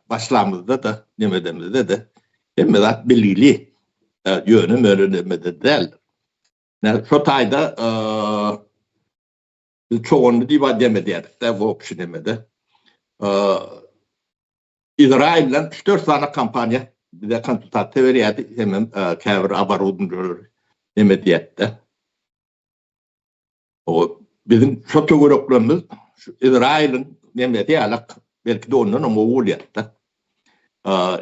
başlamyzda-da, nemedemizde-de hemme zat bilgili. Ýöne-möne nemede däldir. Şo taýda biz çoganly diýip aýdýan edýärdik-de, wobşi nemede. Izrailden üç-dört sany kompaniýa bize konsultasiýa berýärdi, hemem käbir oborudniýaleri neme edýärdi-de. O biziň şo töwereklerimiz şu Izraýylyň nemesi ýalak, belki-de ondan hem gowy bolýar-da.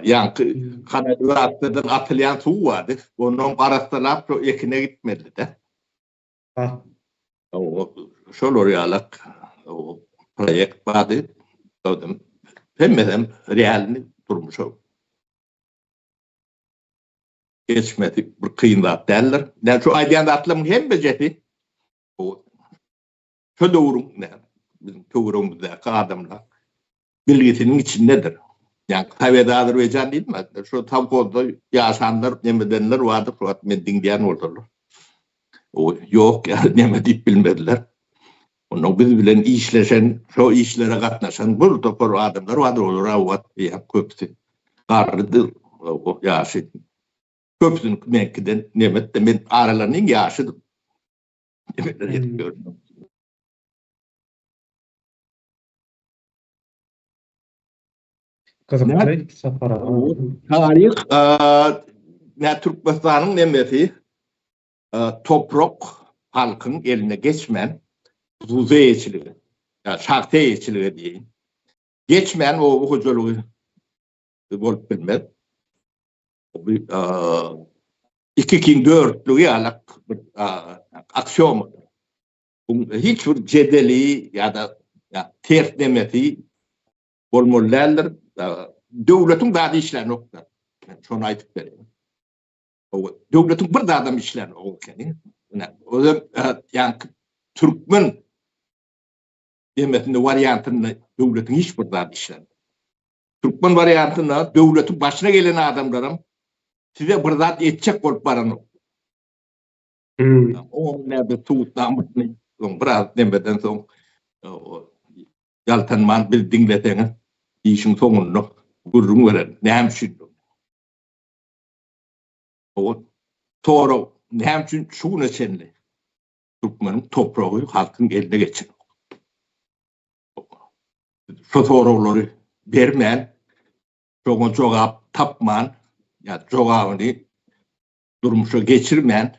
Ýaňky kanalizasiýadan atylýan suw bardy, ondan arassalap şo ekine gitmelidi-de. Şolar ýalak proýekt bardy. Hemmesem realny durmuşa geçmesi bir kyn zat däldir. Näme şu aýdýan zatlarymyň hemmejesi bu şu döwrüň näme biziň töweregimizdäki adamlar bilgisiniň içindedir. Ýa Sowet Azerbaýjan diýdim, şu sowhozda ýaşanlar, nemedenler bardyr, şu wagt men diňleýän bolsalar. O ýok ýa neme diýip bilmediler. Ondan biz bilen işleşen, şo işlere gatnaşan bir topar adamlar bardyr, olar o wagt ýa köpüsi garrydy, o ýaşy köpüsiniňki meňkiden nemetdi, men aralarynda iň ýaşydym. Nemeler edip ýördüm. Gyzykly Sapar aga. Taryh, nä Türkmenistanyň nemesi toprak halkyň eline geçmän hususy eýeçilige, ýa şahsy eýeçilige diýeýin, geçmän oba hojalygy bolup bilmez. Bu iki kiň dörtlügi ýalak bir aksiomadyr. Bu hiç bir jedeli ýa-da ters nemesi bolmaly däldir. Döwletiň zady işlänokdyr. Men şony aýdyp bereýin. Döwletiň bir zadam işlänok ekeni. Ine, özem ýaňky türkmen Demesinde wariantynda döwletiň hiç bir zady işlänok. Türkmen wariantynda döwletiň başyna gelen adamlaram size bir zat etjek bolup baranok. Oň näde subutnamasyny soň biraz demeden soň ýaltanman biz diňleseňiz işiň soňunda gürrüň bererin. Näme üçin? O sorag näme üçin şu güne çenli türkmeniň topragy halkyň eline geçenok? Şu soraglary bermän, şoňa jogap tapman, ýa jogabyny durmuşa geçirmän,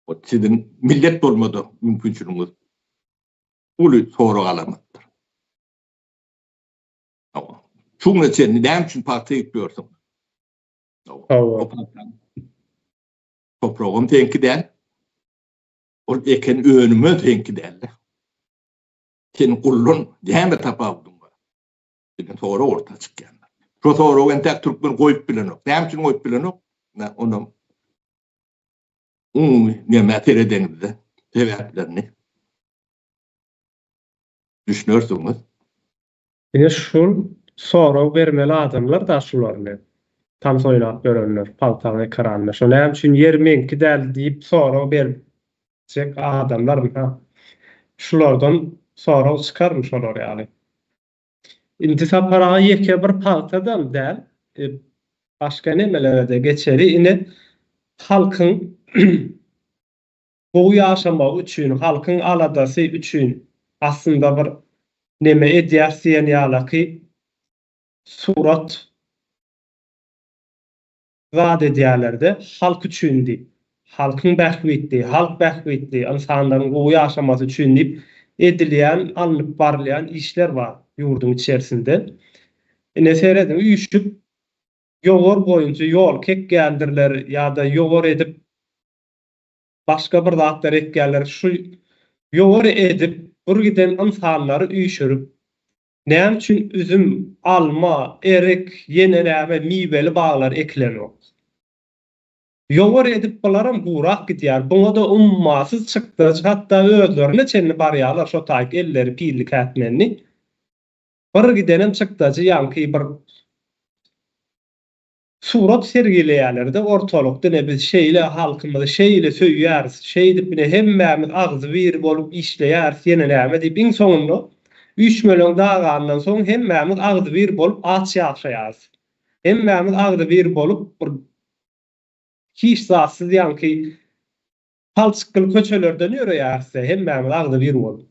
o siziň millet bolmada mümkinçiligiňiz uly sorag alamatdyr. Şu güne çenli näme üçin pagta ekip ýörsüň? Hawa. Topragam seňki däl. Ol eken önümem seňki däl-de. Sen guldan näme tapawudyň bar? Diýen sorag orta çykýar. Şo soragy entäk türkmen goýup bilenok. Näme üçin goýup bilenok? Ine, onam umumy nämä seredeňizde sebäplerini düşünersiňiz. Ine şul sorag bermeli adamlar da şular ine. Tans oýnap ýörenler paltaň ekranynda. Şo näme üçin ýer meňki däl diýip sorag berjek adamlar ynha. Şulardan sorag çykarmy şolar ýaly. Indi Sapar aga ýeke bir pagtadam däl, başga nemelere-de geçeli. Ine halkyň gowy ýaşamagy üçin, halkyň aladasy üçin aslynda bir neme edýäs diýen ýalaky surat zat edýärlerde, halk üçin diýip, halkyň bähbitli, halk bähbitli, ynsanlaryň gowy ýaşamasy üçin diýip edilýän, alnyp barylýan işler bar ýurduň içerisinde. Ine serediň, üýşüp ýowar boýunça ýol kekýändirler ýa-da ýowar edip başga bir zatlar ekýärler. Şu ýowar edip bir giden ynsanlary üýşürip, näme üçin üzüm, alma, erik, ýene näme miweli baglar ekilenok? Ýowar edip bularam gurak gidýär. Buňa-da ummasyz çykdajy, hatda özlerine çenli barýarlar şo taýyk elleri pilli kätmenli. Bir gidenem çykdajy ýaňky bir Surat sergileýärler-de ortalykda ine biz şeýle halkymyzy şeýle söýýäris, şeýdip ine hemmämiz agzybir bolup işleýäris ýene näme diýip iň soňunda üýşmeleň dagandan soň hemmämiz agzybir bolup aç ýaşaýarys. Hemmämiz agzybir bolup bir hiç zatsyz ýaňky palçykly köçelerden ýöreýäris-de hemmämiz agzybir bolup.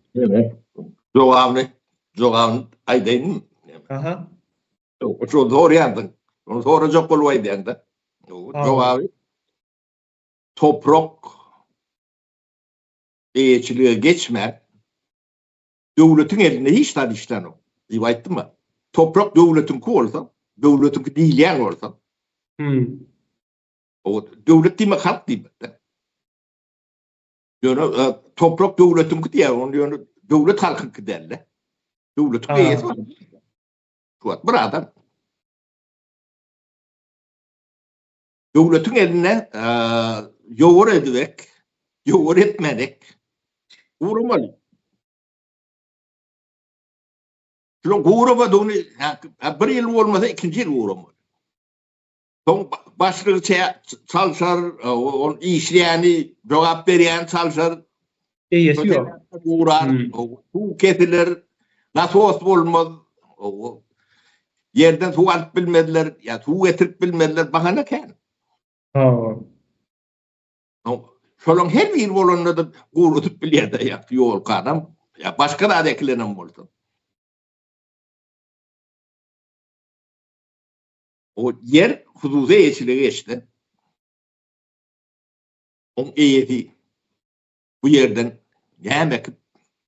Jogabyny jogabyny aýdaýynmy? Aha. Şony soraýansyň. Şony sorajak bolup aýdýaň-da. Jogaby toprak eýeçilige geçmän döwletiň elinde hiç zat işlänok diýip aýtdym-a. Toprak döwletiňki bolsa, döwletiňki diýilýän bolsa. Hmm. Döwlet diýmek halk diýmek-de. Ýöne e, toprak döwletiňki diýýär, ony ýöne döwlet halkyňky däl-de. Döwletiň eýesi bar. Şu wagt bir adam döwletiň eline e, ýowar edibek, ýowar etmedik guramaly. Şunuň guramadygyny bir ýyl bolmasa ikinji ýyl guramaly. Soň başlygy çalşar, ol işleýäni, jogap berýäni çalşar. Eýesi ýok. Gurar, suw kesiler, nasos bolmaz. Ýerden suw alyp bilmezler, ýa suw getirip bilmezler, bahana kän. Hawa. Şolaň her biri bolanda-da guradyp bilýär-de, ýa ýolkanam, ýa başga zat ekilenem bolsa. O ýer hususy eýeçilige geçdi. Oň eýesi bu ýerden näme ekip,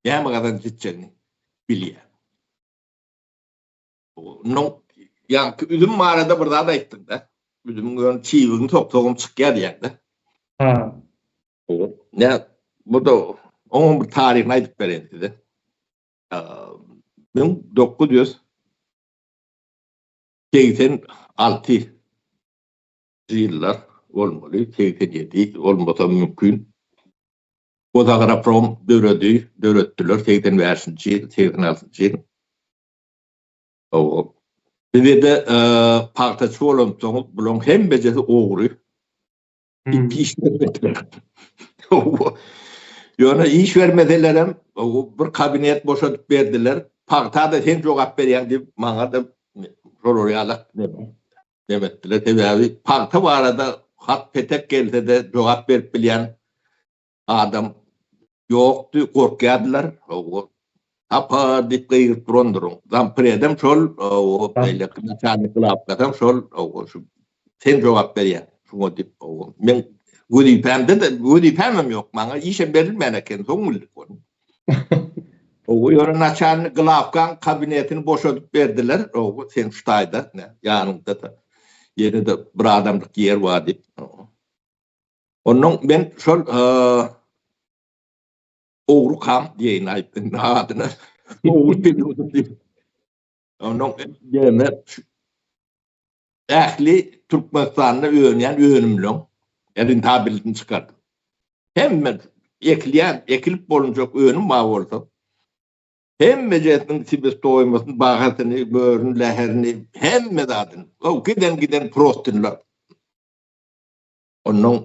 näme gazanç etjegini bilýär. Onuň ýaňky üzüm barada bir zat aýtdyň-da. Üzümiň ýöne çiwigini soksagam çykýar diýýäň-de. Ha. Nä, bu-da oňam bir taryhyny aýdyp bereýin size. 1900 86 ýyllar bolmaly, 87 bolmasa mümkin. Gozagroprom döredi, döretdiler 85-nji ýyl, 86-njy ýyl. Hawa. Bize-de pagtaçy bolansoňyz bulaň hemmejesi ogry. Diýip iş bermediler. Hawa. Ýöne iş bermeselerem bir kabinet boşadyp berdiler. Pagta-da sen jogap berýäň diýip maňa-da şolar ýaly neme etdiler. Sebäbi pagta barada hat-petek gelse-de jogap berip bilýän Adam ýokdy, gorkýardylar. Hawa. Sapar diýip gygyryp durandyryň. Zampredem şol, hawa, beýleki naçalnik glawkasam şol, hawa, şu sen jogap berýäň şuňa diýip, hawa. Meň wezipämde-de, wezipämem ýok, maňa işem berilmän eken, soň bildik ony. Hawa, ýöne naçalnik glawkaň kabinetini boşadyp berdiler, hawa, sen şu taýda, ýanyňda-da ýene-de bir adamlyk ýer bar diýip. Onnoň men şol Ogry kam diýeýin aýt indi adyna. Ogry pelýudow diýip. Onnoň ýene ähli Türkmenistanda önýän önümleň rentabilitini çykardym. Hemme ekilýän, ekilip bolunjak önüm bar bolsa, hemmejesiniň sebestoýmasyny, bahasyny, börüni, läherini, hemme zadyny, giden-giden prostynlar. Onnoň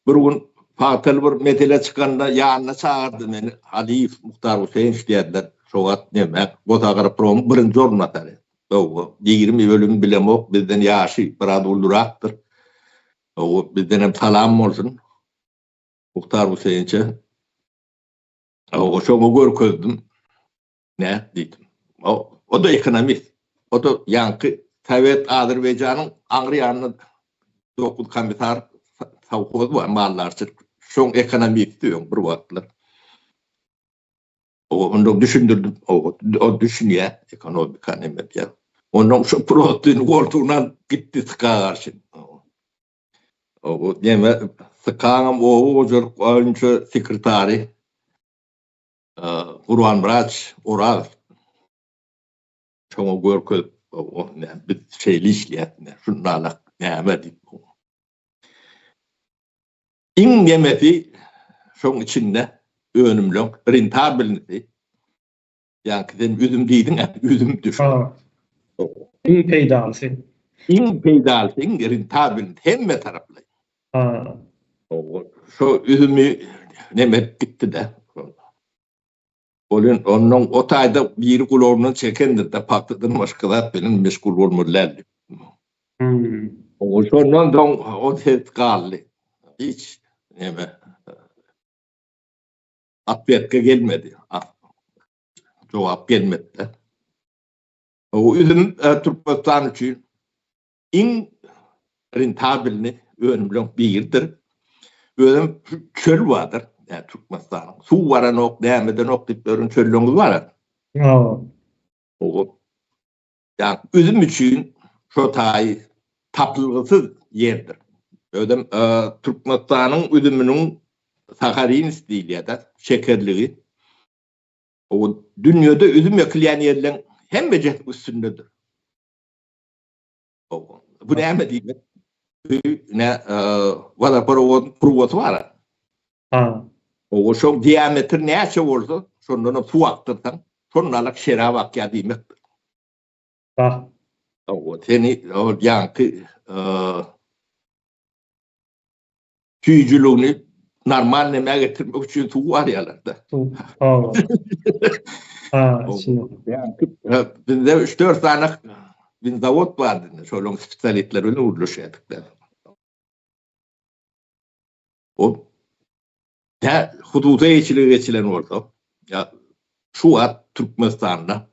bir gün pagtaly bir mesele çykanda ýanyna çagyrdy meni Aliýew Muhtar Guseýnowiç diýerdiler. Şo wagt neme, Gosagropromyň birinji orunbasary. Hawa, 20 ölüm bilemok, bizden ýaşy biraz ulurakdyr. Hawa, bizdenem salam bolsun Muhtar Guseýnowiçe. Hawa, şoňa görkezdim. Nä diýdim. O-da ekonomist. O-da ýaňky Sowet Azerbaýjanyň aňry ýanynda 9 komissar sowhoz bar, maldarçylyk. Şoň ekonomisti öň bir wagtlar. O onda düşündirdim. O, o düşünýär ekonomika näme diýär. Ondan şu prostyny goltugyna gitdi syka garşy. O näme sykaňam oba hojalyk boýunça sekretary Gurbanmyrat Orazow şoňa görkezip, biz şeýle işleýäs, şundanlak näme diýip. Iň nemesi şoň içinde önümleň rentabelnisi, ýaňky sen üzüm diýdiň, üzüm düşün. Iň peýdalysy. Iň peýdalysy, iň rentabelnisi hemme taraplaýyn. Şo üzümi neme edip gitdi-de. Ol ondan o taýda biri gulagyndan çekendir-de, pagtadan başga zat bilen meşgul bolmaly däl diýip. Hmm. Şondan soň o ses galdy. Hiç neme atwetka gelmedi. Jogap gelmedi-de. O üzüm e, Türkmenistan üçin iň rentabelni önümleň biridir. Özem çöl bardyr. Ýa Türkmenistanyň suw baranok, nämedenok diýip ýören çölleňiz bar. Hawa. Owo. Ýa üzüm üçin şo taý tapylgysyz ýerdir. Özem e, Türkmenistanyň üzüminiň saharins diýilýär-de, şekerligi. O dünýede üzüm ekilýän ýerleň hemmejesiniň üstündedir. Bu näme diýmek? Ne wodoprowodyň turbasy bar. Ha. O şoň diametri näçe bolsa, şondan hem suw akdyrsaň, şondalyk şerap akýar diýmekdir. Bah. O seni o ýaňky Süýjüligini normal nämä getirmek üçin suw barýarlar-da. Suw. Hawa. Ha, şeýle. Bizde 3-4 sany winzawod bardy indi, şolaryň spesialistleri bilen gürleşýärdik. O tä hususy eýeçilige geçilen bolsa, ýa şu wagt Türkmenistanda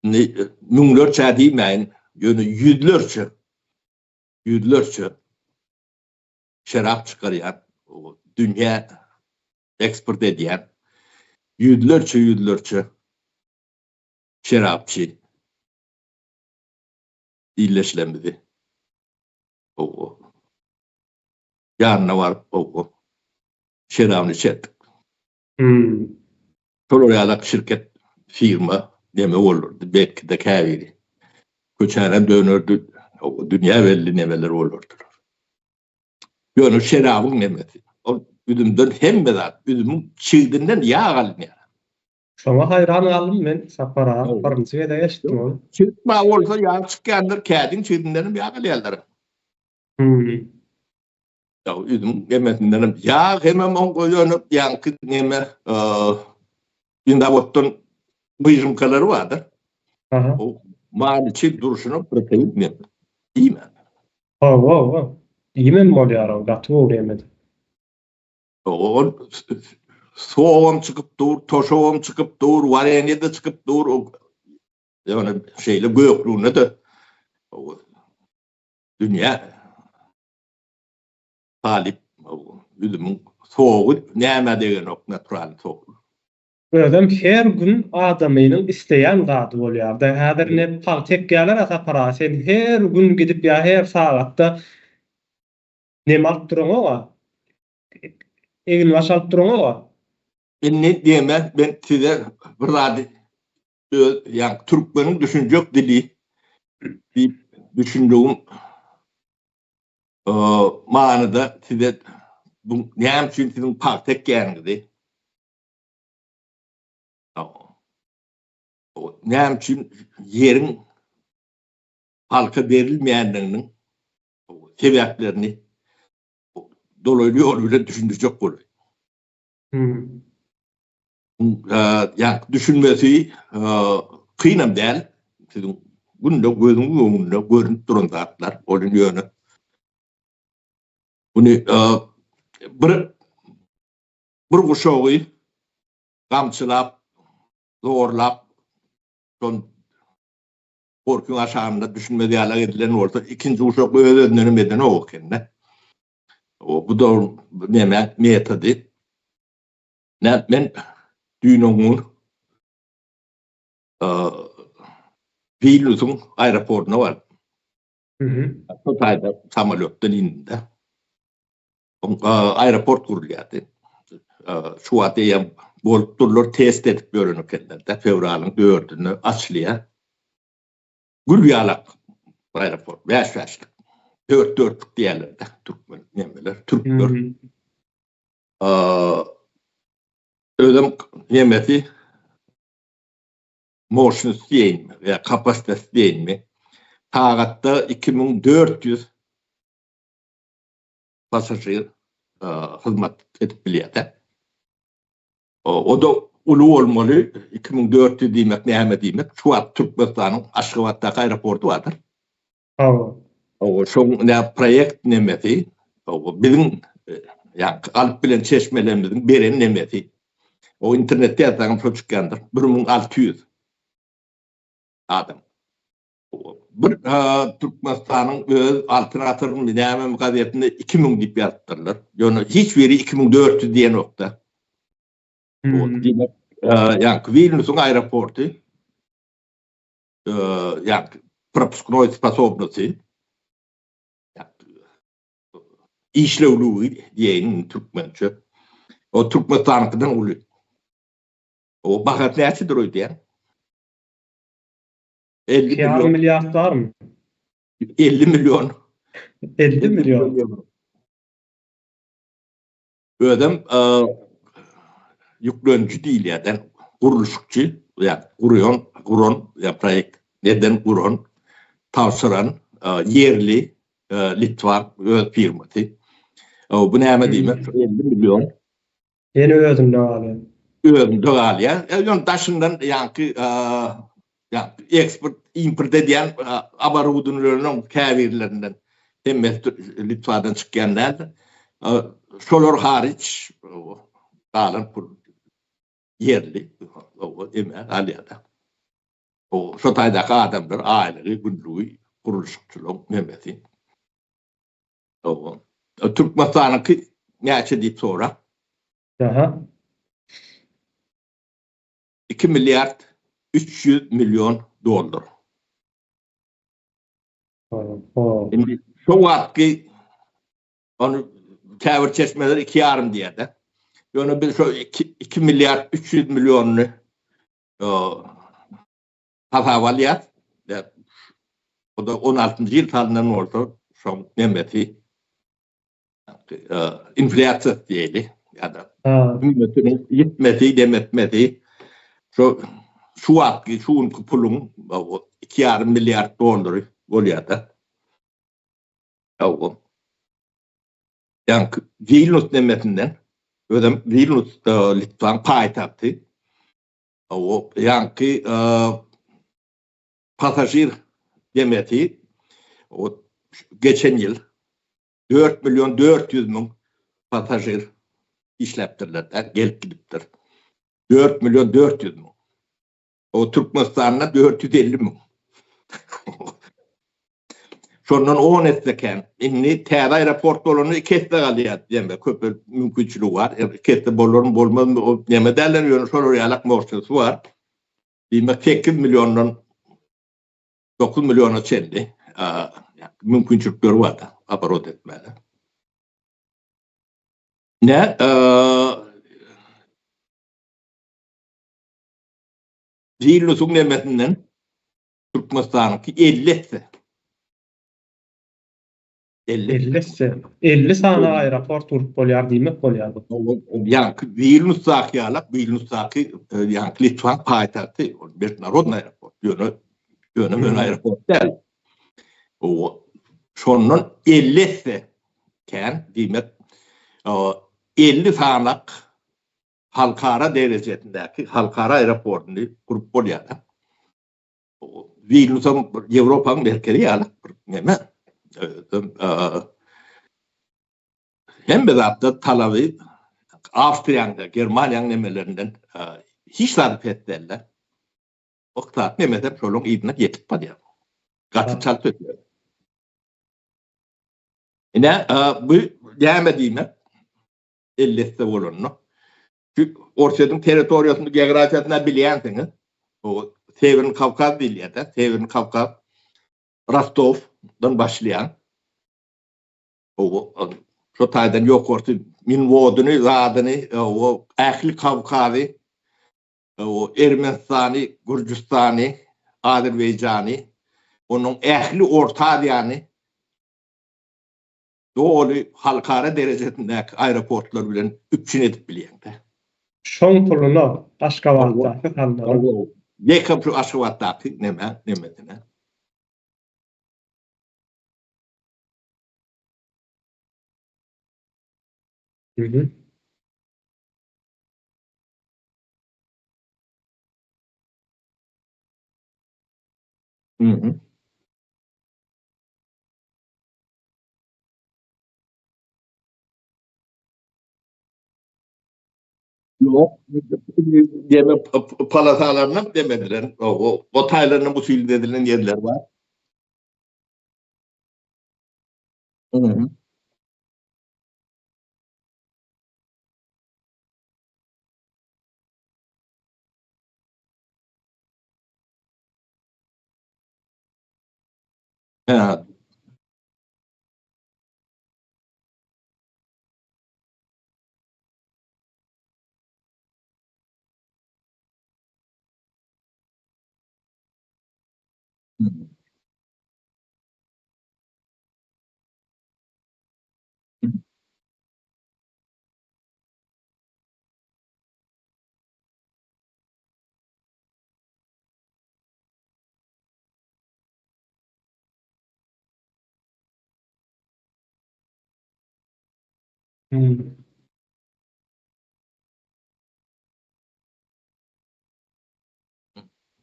indi müňlerçe diýmäýin, ýöne ýüzlerçe ýüzlerçe şerap çykarýan, dünýä eksport edýän ýüzlerçe-ýüzlerçe şerapçy ildeşlerimizi ýanyna baryp şerabyny içerdik. Şolar ýalak şirket, firma neme bolardy, belki-de käbiri köçänem dönerdi, dünýä belli nemeler bolardylar. Ýöne şerabyň nemesi, ol. Üzümden hemme zat, üzümiň çigdinden ýag alynýar. Şoňa haýran galdym men Sapar aga, birinji gezek eşitdim ony. Çigit bar bolsa ýag çykýandyr, kädiň çigdindenem ýag alýarlar. Hmm. Ýa üzüm nemesindenem ýag hemem oň ýöne ýaňky neme windawoddan wyžimkalary bardyr. Aha. O mal içi durşuna protein men iýmän. Hawa, hawa. Iýmem bolýar o, gaty gowy ýemedi. Ol sogam çykyp dur, toşabam çykyp dur, warenýe-de çykyp dur. Ýöne şeýle göklügine-de dünýä talyp üzümiň sogy nämä degenok natural sok. Özem her gün adamynyň isleýän zady bolýarda. Häzir ine pagta ekýäler-ä Sapar aga, sen her gün gidip ýa her sagatda neme alyp duraňog-a, eginbaş alyp duraňog-a. Indi diýme men size bir zady öz ýa türkmeniň düşünjek dili diýip düşündigim manyda size bu näme üçin siziň pagta ekýäniňizi näme üçin ýeriň halka berilmeýändiginiň sebäplerini dolaýly ýol bilen düşündirjek bolaýyn. Ýa düşünmesi kynam däl. Siziň günde gözüňiň öňünde görünip duran zatlar. Ol ýöne muny bir bir guşagy gamçylap, zorlap, şol gorkyň aşagynda düşünmez ýaly edilen bolsa, ikinji guşak öz-özündenem edenok ekende. Bu da neme metody. Nä men düýn oňun Wilniusyň aeroportuna bardym. Mhm. Şo taýda samolýotdan indim-de. Aeroport gurulýardy. Şu wagt eýýäm bolup durlar, test edip ýören ekenler-de. Fewralyň dördünde açylýar. Gül ýalak aeroport, bäş-bäşlik, dört-dörtlük diýýärler-de türkmen nemeler, türkler. Özem nemesi moşnosy diýeýinmi ýa kapasitesi diýeýinmi, sagatda 2400 passažir hyzmat edip bilýär-de. O-da uly bolmaly, 2400 diýmek näme diýmek? Şu wagt Türkmenistanyň Aşgabatdaky aeroporty bardyr. Hawa. Hawa, şoň nä proýekt nemesi, hawa, biziň ýa alyp bilen çeşmelerimiziň beren nemesi. O internetde ýazsaňam şo çykýandyr. 1600 adam. Bir Türkmenistanyň öz Altyn asyrmy nämemi gazetinde 2000 diýip ýazypdyrlar. Ýöne hiç biri 2400 diýenokda. Diýmek, ýa Wilniusyň aeroporty ýa propusknoý sposobnosy işlewligi diýeýin türkmençe. O Türkmenistanyňkydan uly. O bahasy näçedir öýdýän? 50 million. Milliard barmy? 50 million. 50 million. Özem ýükleniji diýilýär-de, gurluşykçy, ýa gurýan, guran, ýa proýekt eden, guran, tabşyran ýerli Litwan öz firmasy. Bu näme diýmek? 50 million. Ýene özünde galýar. Özünde galýar. Ýöne daşyndan ýaňky ýa eksport, import edýän oborudowaniýalarynyň käbirlerinden hemmesi Litwadan çykýan däldir. Şolar haryç galan pul ýerli eme galýar-da. Şo taýdaky adamlar aýlygy, günlügi, gurluşykçylaryň nemesi. Türkmenistanyňky näçe diýip sora. Aha. 2 milliard 300 million dollar. Indi şo wagtky ony käbir çeşmeler 2,5 diýýär-de. Ýöne biz şo 2 milliard 300 millionyny hasaba alýas. O da 16-njy ýyl salnan bolsa, şoň nemesi inflýasiýasy diýeli. Ýa-da hümmetiniň ýitmesi, demetmesi şu şu wagtky şu günki puluň 2,5 milliard dollary bolýar-da. Hawa. Ýaňky Wilnus nemesinden, özem Wilnus Litwaň paýtagty. Hawa, ýaňky passažir gemisi geçen ýyl 4 million 400 müň passažir işläpdirler, gelip gidipdir. 4 million 400 müň. O Türkmenistanda 450 müň. Şondan 10 esse kän. Indi täze aeroport bolanda 2 esse galýar diýme, köpelip mümkinçiligi bar. 2 esse bolarmy, bolmazmy, o näme däl, ýöne şolar ýalak morçasy bar. Diýmek 8 milliondan 9 milliona çenli mümkinçilikleri bar da oborot etmäge. Ne? Vilniusyň nemesinden Türkmenistanyňky 50 esse. 50 esse. 50 sany aeroport gurup bolýar diýmek bolýar bu. Ýaňky Wilnusdaky ýalak, Wilnusdaky ýaňky Litwan paýtagty, ol mejdunarodnyý aeroport. Ýöne ýöne möne aeroport däl. O şondan 50 esse kän, diýmek, 50 sanak halkara derejesindäki halkara aeroportyny gurup bolýar. Wilnusam bir Ýewropanyň merkezi ýaly bir neme. Hemme zatda talaby Awstriýanyň, Germaniýanyň nemelerinden hiç zady pes däldi. Ykdysady nemesem şolaryň yzyna ýetip barýar. Gaty çalt ösýär. Ine, bu näme diýmek? 50 esse bolanda. Şu Orsýetiň territoriýasyny, geografiýasyny bilýänsiňiz. O Sewerny Kawkaz diýilýär-de, Sewerny Kawkaz Rostowdan başlaýan. O şo taýdan ýokarsy Minwodyny, zadyny, o ähli Kawkazy, o Ermenistany, Gürjüstany, Azerbaýjany, onuň ähli Orta Aziýany doly halkara derejesindäki aeroportlar bilen üpjün edip bilýäň-dä. Şoň puluna Aşgabatdaky salmaly. Ýeke şu Aşgabatdaky neme, nemesine. Mhm. Mhm. Ýok, deme palasalaryna demediler. O o taýlaryna usul edilen ýerler bar. Mhm. Ha. Hmm.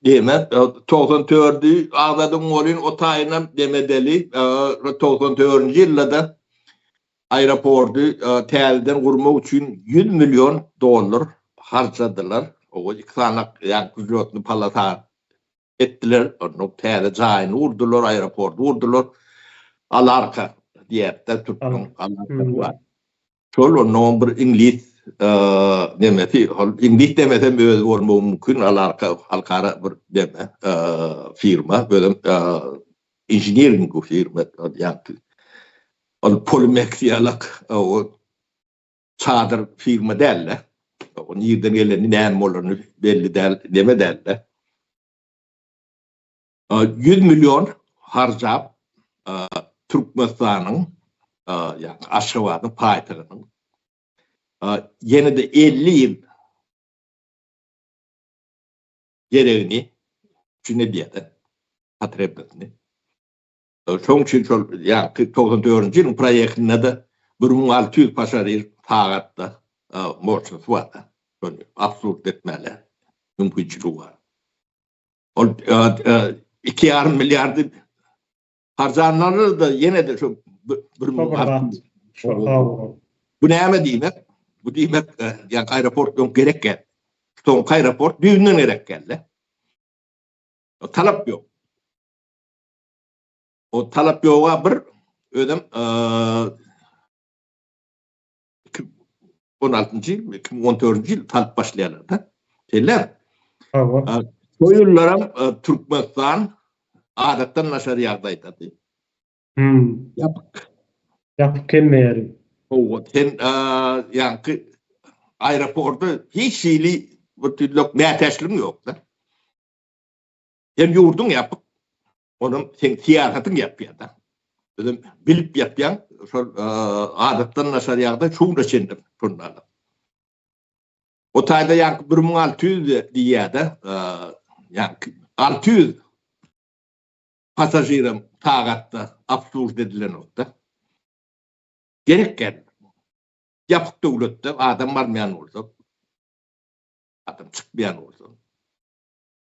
Diýmek, 94-i agzadyň welin, o taýynam demedeli, 94-nji ýylda-da aeroporty täzeden gurmak üçin 100 million dollar harjadylar. O iki sany ýaňky wzlýotnyý polasa etdiler. Onda täze jaýyny gurdular, aeroporty gurdular. Alarka diýýärler türkmen Alarkasy bar. Şol onda bir iňlis nemesi, ol iňlis demesem özi bolmagy mümkin, Alarka halkara bir neme firma, özem inžiniring firma ýaňky. Ol Polimex ýalak o çadyr firma däl-de. O nirden geleni, näme bolany belli däl, neme däl-de. 100 million harjap Türkmenistanyň, ýagny Aşgabadyň paýtagtynyň. ýene-de 50 ýyl geregini üpjün edýär-de, potrebnostyny. Şonuň üçin şol ýaňky 94-nji ýylyň proýektinde-de 1600 pasažir sagatda moçnosy bar-da. Şony absurd etmäli mümkinçiligi bar. Ol iki ýarym milliardy harjanlarda-da ýene-de şo bir müň Bu näme diýmek? Bu diýmek, ýaňky aeroport öň gerek däl. Soňky aeroport düýbünden gerek däl-de. Talap ýok. O talap ýoga bir özem 2016-njy ýyl, 2014-nji ýyl salyp başlaýarlar-da. Şeýle. Hawa. Şo ýyllaram Türkmenistan adatdan daşary ýagdaýdady. Hmm. Ýapyk. Ýapyk hemme ýeri. Hawa, sen ýaňky aeroportda hiç hili bir tüýlek mätäçligiň ýok-da. Hem ýurduň ýapyk, onam seň syýasatyň ýapýar-da. Özem bilip ýapýaň, şol adatdan daşary ýagdaý şu güne çenli şonda. O taýda ýaňky 1600 diýýär-de, ýaňky 600 pasažirem sagatda obslužit edilenok-da. Gerek däl. Ýapyk döwletde adam barmaýan bolsa, adam çykmaýan bolsa.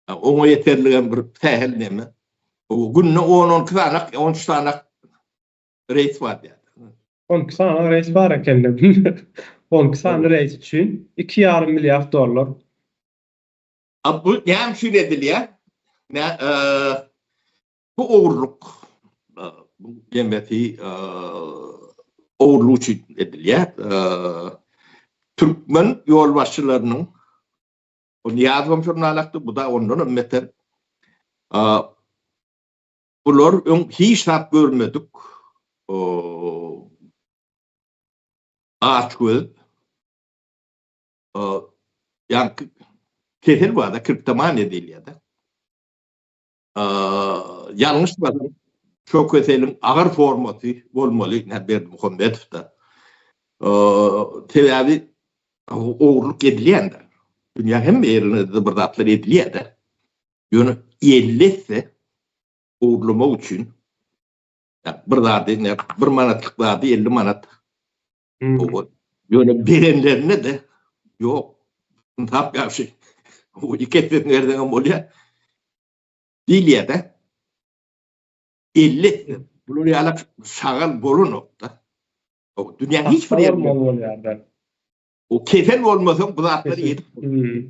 Oňa ýeterligem bir sähel neme. Günde on-on iki sanak, on üç sanak reýs bar diýýär. On iki sany reýs bar ekeni. On iki sany reýs üçin iki ýarym milliard dollar. A bu näme üçin edilýär? Nä, bu ogurlyk bu nemesi ogurlyk üçin edilýär. Türkmen ýolbaşçylarynyň O Nyýazowam şonalakdy, bu-da ondanam beter. Bular öň hiç zat görmedik, açgöz, ýaňky kesel bar-da, kriptomaniýa diýilýär-de. Ýalňyşmasam, şo keseliň agyr formasy bolmaly Berdimuhamedowda. Sebäbi ogurlyk edilýändir. Dünýäň hemme ýerinde bir zatlar edilýär-de. Ýöne 50 esse ogurlamak üçin bir zady, bir manatlyk zady 50 manat. Ýöne berenlerine-de ýok. Ynsap ýagşy. O iki essesini berseňem bolýar. Diýilýär-de. 50 esse. Bular ýaly şagal bolanok-da. O dünýäniň hiç bir ýerinde bolýar-da. O kesel bolmasaň bu zatlary edip bolmaz.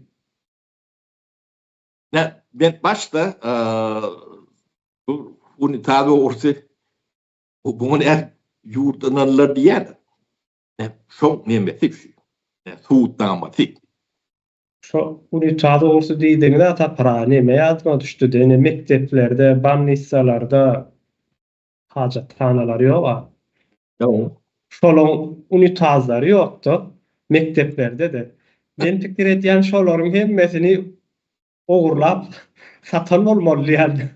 Ne, men başda bu unitaz ogrusy bu buňa näme ýurt ynanlar diýýärler. Ne, şoň nemesi şu. Ne, subutnamasy. Şo unitaz ogrusy diýdigiňiz-ä Sapar aga, neme ýadyma düşdi-de, ine mekdeplerde, bolnisalarda Hajathanalary ýog-a. Ýok. Şolaň unitazlary ýok-da, mekdeplerde-de. Men pikir edýän şolaryň hemmesini ogurlap satan bolmaly diýýän.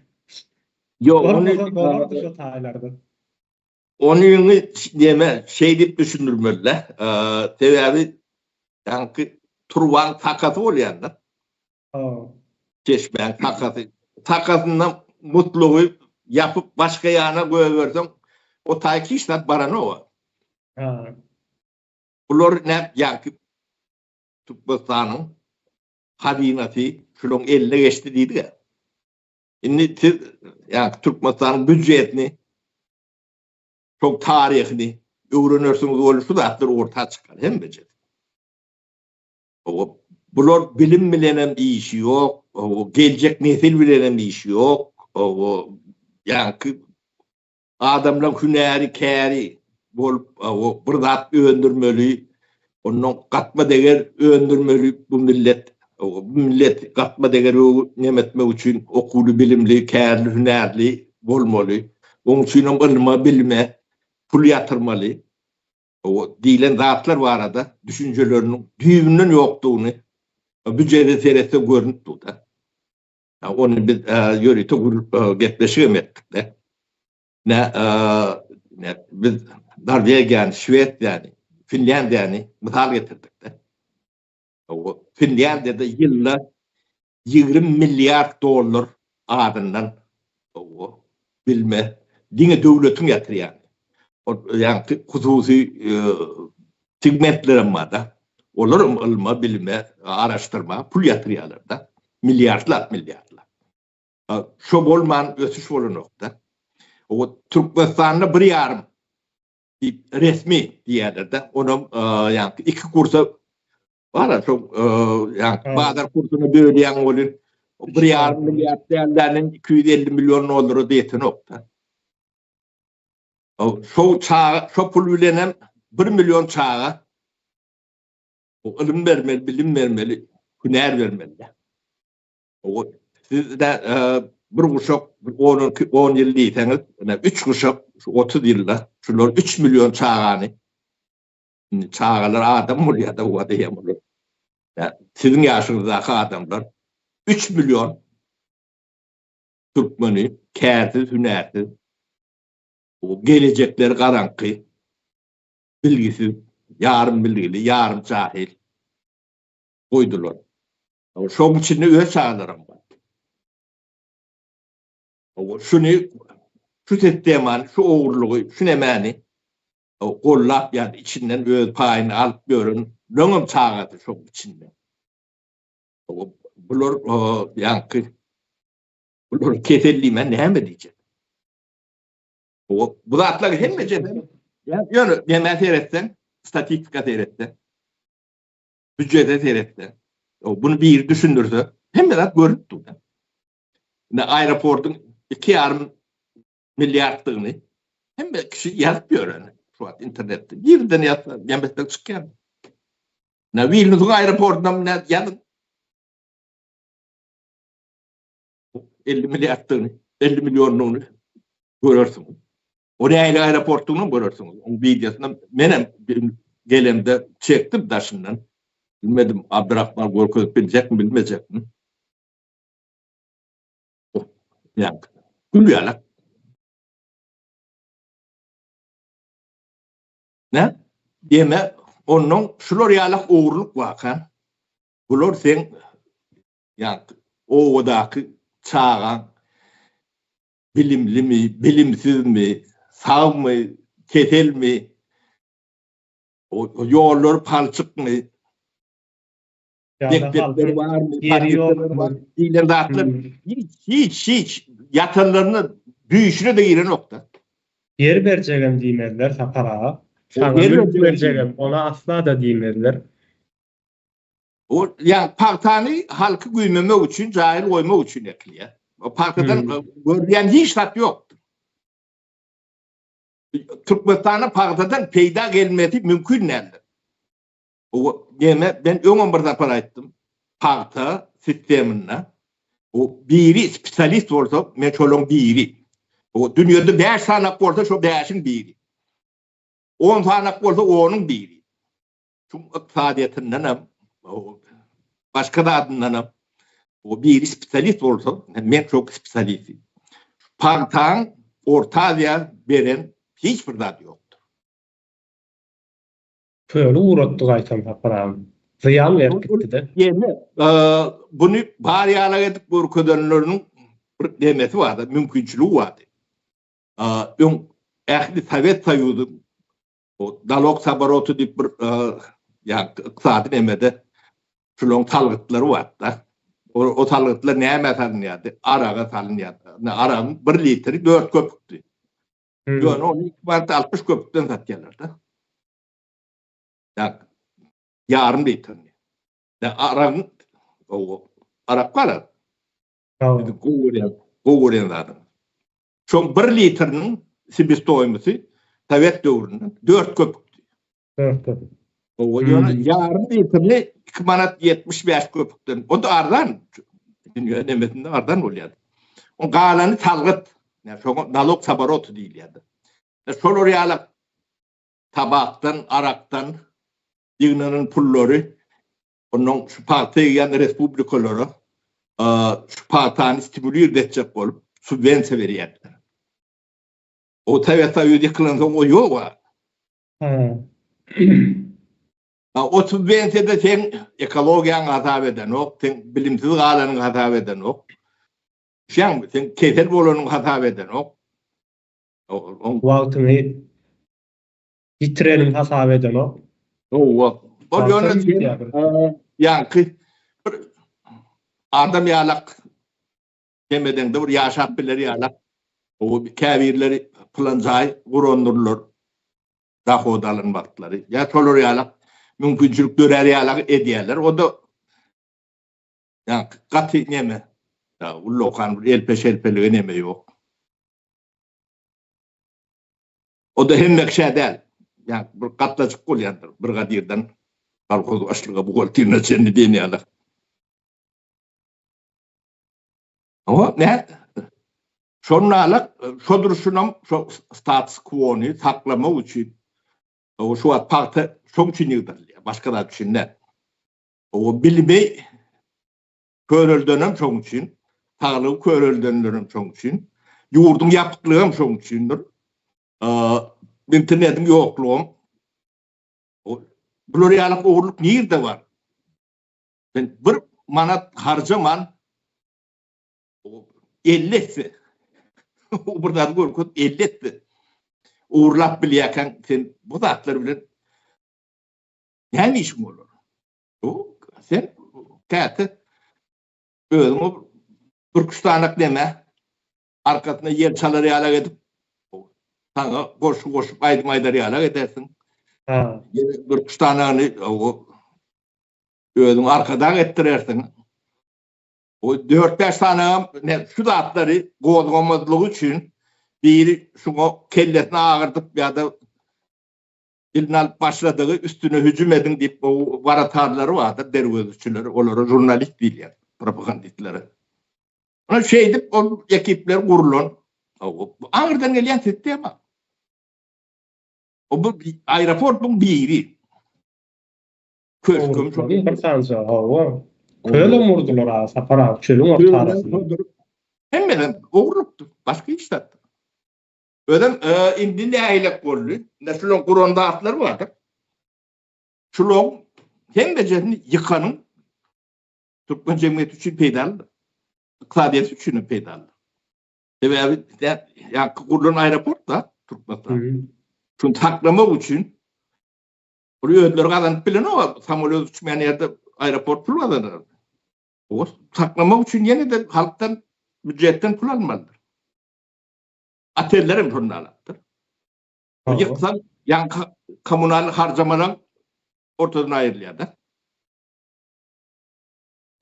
Ýok, ony Bolmasa bolardy şo taýlarda. Onyňy neme şeýdip düşündirmeli-dä. Sebäbi ýaňky turbaň sakasy bolýan-da. Çeşmäň sakasy. Sakasyndan mutlugy ýapyp başga ýana goýberseň, o taý hiç zat baranok-a. Bular näp ýaňky Türkmenistanyň hazynasy şulaň eline geçdi diýdik-ä. Indi siz ýaňky Türkmenistanyň býujetini, şoň taryhyny öwrenersiňiz weli şu zatlar orta çykar hemmejesi. Bular bilim bilenem işi ýok, geljek nesil bilenem işi ýok. Ýaňky adamlaň hünäri, käri bolup bir zat öndürmeli, ondan gatma deger öndürmeli bu millet. Bu millet gatma deger neme etmek üçin okuwly, bilimli, kärli, hünärli bolmaly. Oň üçinem ylma, bilime pul ýatyrmaly. Diýlen zatlar barada düşünjeleriniň düýbünden ýokdugyny büjede seretse görnüp dur-da. Ony biz ýörite gepleşigem etdik-de. Nä, biz Norwegiýany, Şwesiýany. Finlýandiýany mysal getirdik-de. Finlýandiýada ýylda 20 milliard dollar azyndan bilme diňe döwletiň ýatyrýany. Ýagny hususy segmentlerem bar-da. Olaram ylma, bilime, araşdyrma pul ýatyrýarlar-da. Milliardlap, milliardlap. Şo bolman ösüş bolanok-da. Türkmenistanda bir ýarym diýip resmi diýýärler-de. Onam ýaňky iki kursa bar şo ýaňky bazar kursuna bölýäň welin bir ýarym milliard dälläniň 250 million dollara ýetenok-da. Şo çaga şo pul bilenem 1 million çaga ylym bermeli, bilim bermeli, hünär bermeli. Siz de bir guşak 10 10 ýyl diýseňiz, ine 3 guşak şu 30 ýylda şular 3 million çagany indi çagalar adam bolýar da o diýen olar. Siziň ýaşyňyzdaky adamlar 3 million türkmeni kärsiz, hünärsiz, gelejekleri garaňky, bilgisiz, ýarym bilgili, ýarym jahil goýdular. Şoň içinde öz çagalaram bar. Şuny, şu sistemany, şu ogurlygy, şu nemäni gollap ýa-da içinden öz paýyny alyp ýören öňem çagasy şoň içinde. Bular ýaňky bular kesel diýmän näme diýjek? Bu zatlar hemmejesi ýöne nämä seretseň, statistika seretseň, Býujete seretse, bunu biri düşündirse, hemme zat görünip dur. Indi aeroportyň 2,5 milliarddygyny hemme kişi ýazyp ýören şu wagt internetde. Birden ýazsa, hemmesi çykýar. Na Wilniusyň aeroportyndan ne ýazyp 50 milliarddygyny, 50 milliondygyny görersiň. O nähili aeroportdygyny görersiňiz. Oň wideosyny menem gelemde çekdim daşyndan. Bilmedim Abdurrahman görkezip biljekmi, bilmejekmi. Ýa, gül ýaly. Ne? Deme, ondan şular ýaly ogurlyk waka. Bular seň ýa obadaky çagaň Bilimlimi, bilimsizmi, sagmy, keselmi, ýollary palçykmy, mekdepleri barmy, ýeri barmy diýlen zatlar hiç, hiç, hiç ýatanlaryna düýşüne-de girenok-da. Ýer berjegem diýmezler Sapar aga. Saňa mülk berjegem, ony asla-da diýmezler. O ýa pagtany halky güýmemek üçin, jaýyl goýmak üçin ekilýär. O pagtadan görülýän hiç zat ýokdur. Türkmenistanda pagtadan peýda gelmesi mümkin däldir. O neme ben öňem bir sapar aýtdym. Pagta sisteminde o biri spesialist bolsa, men şolaň biri. O dünýede 5 sanak bolsa şo 5-iň biri. 10 sanak bolsa 10-uň biri. Şu ykdysadyýetinden hem, başga zadyndan hem o biri spesialist bolsa, men çok spesialist. Pagtaň Orta Aziýa beren hiç bir zady ýokdur. Köli guratdy gaýtam Sapar agam. Zyýan berip gitdi-de. Ýene buny bar ýalak edip görkezenleriniň bir nemesi bardy, mümkinçiligi bardy. Öň ähli Sowet Soýuzy O nalog s oboroty diýip bir ýa ykdysady nemede şularyň salgytlary bar-da. O, o salgytlar nämä salynýardy? Araga salynýardy. Aragyň bir litri 4 köpükdi. Hmm. Ýöne ony 2 manat 60 köpükden satýarlar-da. Ýa ýarym litrini. Ýa aragyň o arak bar. Gowy görýän, gowy görýän zadyň. Şoň bir litriniň sebestoýmosy sowet döwründe 4 köpükdi. 4 köpük. O ýöne ýarym litrini 2 manat 75 köpükden. O da arzan. Dünýä nemesinde arzan bolýardy. O galany salgyt. Ýa şoňa nalog s oboroty diýilýärdi. Şolar ýaly tabakdan, arakdan ýygnanan pullary Ondan şu pagta egýän respublikalara şu pagtany stimulir etjek bolup subwensiýa berýärdiler. O Sowet Soýuzy ýykylansoň o ýok. O subwensiýada seň ekologiýaňy hasap edenok, seň bilimsiz galanyňy hasap edenok. Düşýäňmi? Seň kesel bolanyňy hasap edenok. Wagtyňy ýitireniňi hasap edenok. Hawa. Ol ýöne ýaňky bir adam ýalak demedeňde bir ýaşap biler ýalak. Käbirleri pylan jaý gurandyrlar. Dahod alan wagtlary. Ýa şolar ýalak mümkinçilik dörär ýalak edýärler. O-da ýaňky gaty neme, ullakan bir elpe-şelpelige neme ýok. O-da hemme kişä däl. Ýa bir gatlajyk bolýandyr, brigadirden kolhoz başlyga, buhgalterine çenli diýen ýaly. Oňa nä? Şonda şo durşunam şo status quo-ny saklamak üçin şu wagt pagta şoň üçin ýygdyrylýar, başga zat üçin däl. O bilimi köreldenem şoň üçin, saglygy köreldenlerem şoň üçin, ýurduň ýapyklygam şoň üçindir. Internetiň ýoklugam. Bular ýaly ogurlyk nirde bar? Sen bir manat harjaman 50 etse bir zady görkezip 50 etse ogurlap bilýärkäň sen bu zatlar bilen näme işiň bolar? Bu sen käte özüňe bir küstanak neme arkasyna ýel çalar ýalak edip saňa goşgy goşup aýdym aýdar ýalak edersiň. Ha. Bir küstanagyny özüň arkadag etdirersiň. O 4-5 sanagam şu zatlary gozgamazlygy üçin biri şuňa kellesini agyrdyp ýa-da dilini alyp başladygy üstüne hüjüm ediň diýip o waratarlary bardyr, derwezeçileri, olara žurnalist diýilýär, propagandistlere. Ona şeýdip ol ekipler gurulan. Aňyrdan gelýän sistema. O bu aeroport bu biri. Köşgüm şol. Bir sanjy, hawa. Kölem urdular aga, Sapar aga, çölüň orta arasynda. Hemmeden ogurlykdy. Başga hiç zat. Özem e, indi nähilek boldy? Indi şulaň guran zatlary bardyr. Şulaň hemmejesini ýykanyň türkmen jemgyýeti üçin peýdalydyr. Ykdysadyýeti üçin hem peýdalydyr. Sebäbi ýa gurlan aeroport da Türkmenistan. Şuny saklamak üçin Ol özleri gazanyp bilenok, samolýot uçmaýan ýerde aeroport pul gazanar. O saklamak üçin ýene-de halkdan, býujetden pul almalydyr. Oteller hem şonda alypdyr. Ýyksaň, ýaňky kommunal harjamalaň ortadan aýrylýar-da.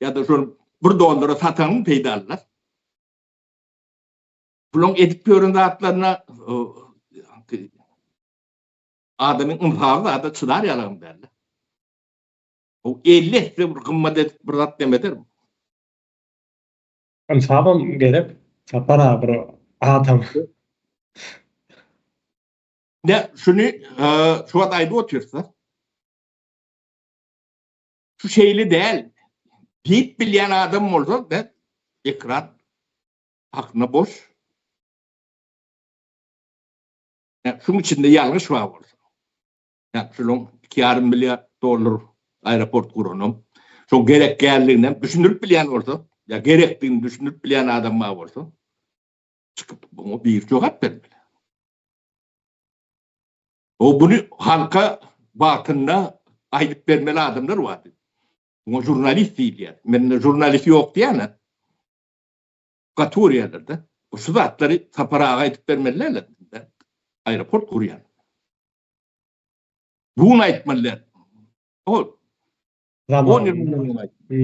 Ýa-da şol bir dollara satanyň peýdalylar. Bulaň edip ýören zatlaryna Adamyň ynsaby zada çydar ýalagam däldi. O 50 esse bir gymmat edip bir zat neme eder? Ynsabam gerek Sapar aga bir adam. Ne şuny şu wagt aýdyp otyrsa. Şu şeýle däl diýip bilýän adam bolsa ben ekran hakyna boş. Şuň içinde ýalňyş bar bolsa. Ýa şunuň 2,5 milliard dollar aeroport guranam, şoň gerek däldigini düşündirip bilýän bolsa, ýa gerekdigini düşündirip bilýän adam bar bolsa, çykyp buňa bir jogap bermeli. O buny halka wagtynda aýdyp bermeli adamlar bar. Muňa žurnalist diýilýär. Mende žurnalist ýok diýýän. Gaty görýärler-de. Şu zatlary Sapar aga aýdyp bermeli däl. Aeroport gurýan. Bu gün aýtmaly däl. Ol 10 ýyl mundan öň aýtmaly.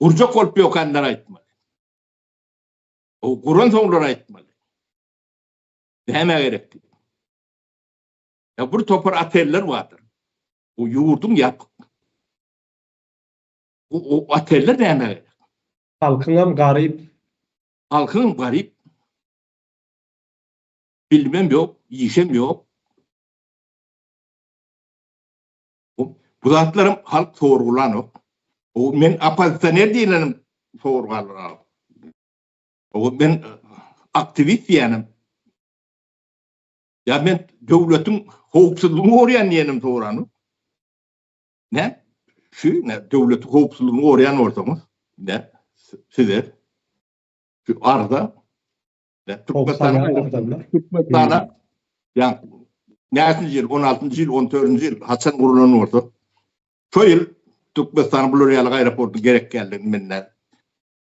Gurjak bolup ýokanlar aýtmaly. O guran soňlar aýtmaly. Näme gerek diýip. Ya bir topar oteller bardyr. Bu ýurduň ýapyk. Bu oteller näme gerek? Halkyňam garyp. Halkyňam garyp. Bilimem ýok, işem ýok. Bu zatlaram halk sorgulanok. O men oppozisioner diýlenim sorgulanok. O men aktiwist diýenim. Ýa men döwletiň howpsuzlygyny goraýan diýenim soranok. Ne? Şu ne döwletiň howpsuzlygyny goraýan bolsaňyz, ne size şu arza ne Türkmenistana Türkmenistana ýa näçinji ýyl, 16-njy ýyl, 14-nji ýyl haçan gurulan bolsa, şo ýyl Türkmenistana bular ýaly aeroportyň gerek däldigini men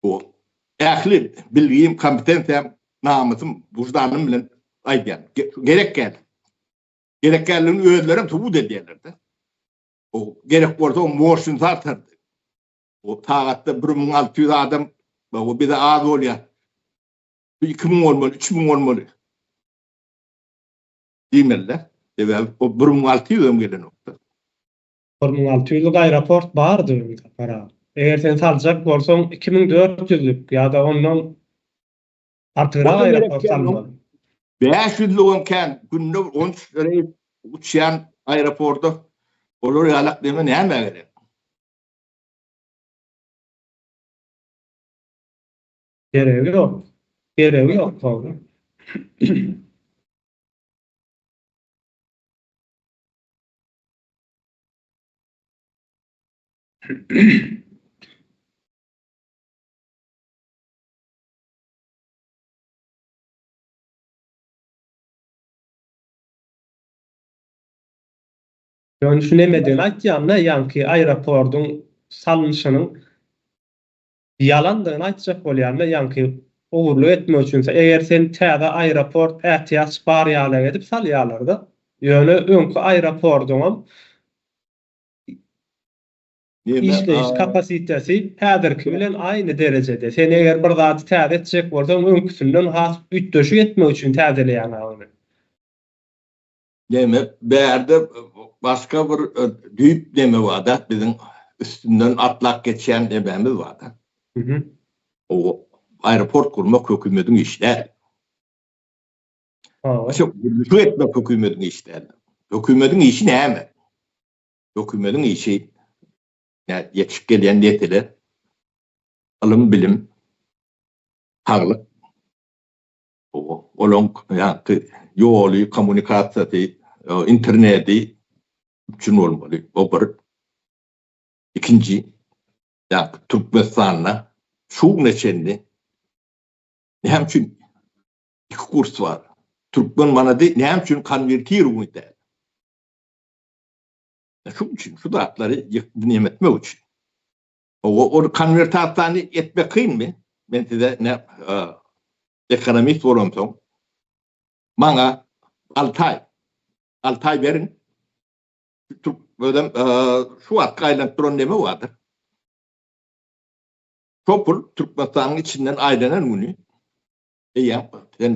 Bu ähli bilgim, kompetensiýam, namysym, wyždanym bilen aýdýan. Gerek däl. Gerek däldigini özlerem subut edýärler-de. O gerek bolsa o moşyny artardy. O sagatda 1600 adam, o bize az bolýar. 2000 bolmaly, 3000 bolmaly. Diýmeliler. Sebäbi o 1600 hem gelenokda. 1600 lik aeroport bardy öň Sapar aga. Eger sen saljak bolsaň 2400 lik ýa-da ondan artygrak aeroport salmaly. 500 ligem kän, günde 13 reýs uçýan aeroporta olar ýalak neme nämä gerek? Geregi ýok. Geregi ýok dogry. Ýöne şu nemedigini aýtýan-da, ýaňky aeroportyň salnyşynyň ýalandygyny aýtjak bolýan-da, ýaňky ogurlyk etmek üçin. Eger sen täze aeroport ätiýaç bar ýaly edip salýarlar-da. Ýöne öňki aeroportyňam işleýiş kapasitesi häzirki bilen aýny derejede. Sen eger bir zady täze etjek bolsaň, öňküsinden has üýtgeşik etmek üçin täzeleýäň-ä ony. Neme, bärde başga bir düýp neme bar-da, biziň üstünden atlap geçýän nemämiz bar-da. O aeroport gurmak hökümetiň işi däl. Gurluşyk etmek hökümetiň işi däl. Hökümetiň işi näme? Hökümetiň işi ýetişip gelýän nesile ylym-bilim, saglyk, Olaň ýaňky ýoly, kommunikasiýasy, interneti üpjün bolmaly. O bir. Ikinji, ýaňky Türkmenistanda şu güne çenli näme üçin iki kurs bar? Türkmen manady näme üçin konwertirowanyý däl? Şu üçin, şu zatlary neme etmek üçin. Ol konwertasiýany etmek kynmy? Men size ne ekonomist bolamsoň, maňa alty aý, alty aý beriň. Türk özem şu wagtky aýlanyp duran neme bardyr? Şo pul Türkmenistanyň içinden aýlanan güni eýýäm sen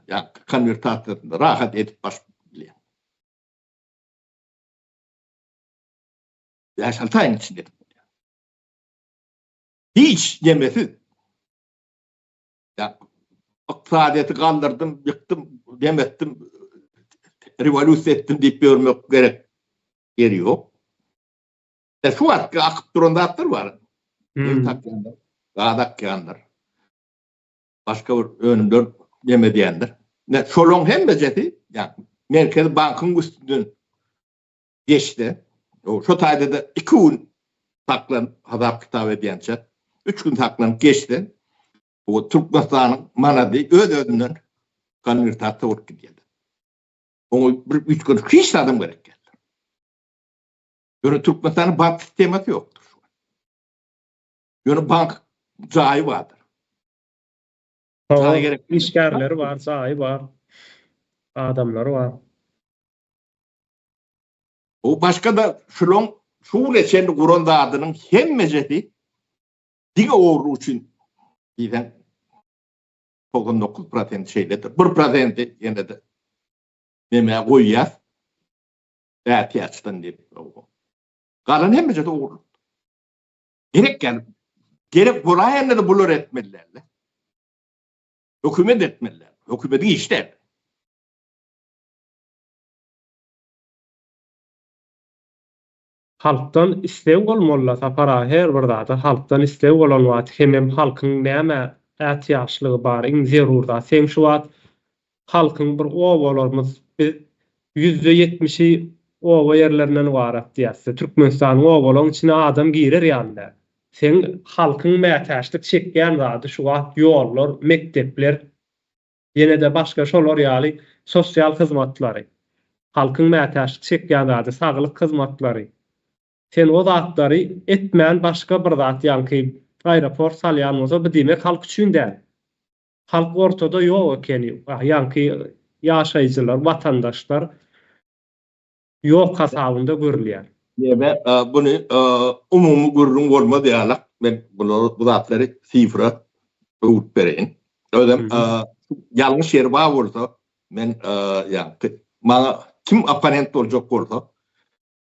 ýa konwertasiýasyny rahat edip baş bilýäň. Bäş-alty aýyň içinde edip bolýar. Hiç nemesiz. Ýa ykdysadyýeti galdyrdym, ýykdym, dem etdim, rewolýusiýa etdim diýip ýörmek gerek ýeri ýok. E şu wagtky akyp duran zatlar bar. Nebit akýandyr, gaz akýandyr. Başga bir önümler neme edýändir. Ne şolaryň hemmejesi, ýa Merkezi bankyň üstünden geçse, şo taýda-da iki gün saklanyp, hasap-kitap edýänçä, üç gün saklanyp geçse, bu Türkmenistanyň manady öz-özünden konwertasiýa bolup gidýär. Oňa bir üýtgedip hiç zadam gerek däl. Ýöne Türkmenistanyň bank sistemasy ýokdur şu wagt. Ýöne bank jaýy bardyr. Jaý gerek. Işgärleri bar, jaýy bar, adamlary bar. O başga-da şulaň şu güne çenli guran zadynyň hemmejesi diňe ogurlyk üçin diýseň 99 prosent şeýledir. Bir prosenti ýene-de nämä goýýas ätiýaçdan diýip. Galan hemmejesi ogurlyk. Gerek ýaly gerek bolaýanda-da bular etmeli däl-de. Hökümet etmeli däl. Hökümetiň işi däl. Halkdan isleg bolmalyda Sapar aga her bir zada halkdan isleg bolan wagty hemem halkyň nämä ätiýaçlygy bar iň zerur zat seň şu wagt. Halkyň bir obalarymyz biz ýüzde ýetmişi oba ýerlerinden ybarat diýýäs. Türkmenistanyň obalaryň içine adam girer ýaly däl. Seň halkyň mätäçlik çekýän zady şu wagt ýollar, mekdepler, ýene-de başga şolar ýaly sosial hyzmatlary. Halkyň mätäçlik çekýän zady saglyk hyzmatlary. Sen o zatlary etmän başga bir zat ýaňky aeroport salýan bolsa bu diýmek halk üçin däl. Halk ortada ýok ekeni, ýaňky ýaşaýjylar, watandaşlar ýok hasabynda görülýär. Ýöne buny umumy gürrüň bolmaz ýalak men bulary bu zatlary sifra öwrüp bereýin. Özem ýalňyş ýeri bar bolsa men ýaňky maňa kim opponent boljak bolsa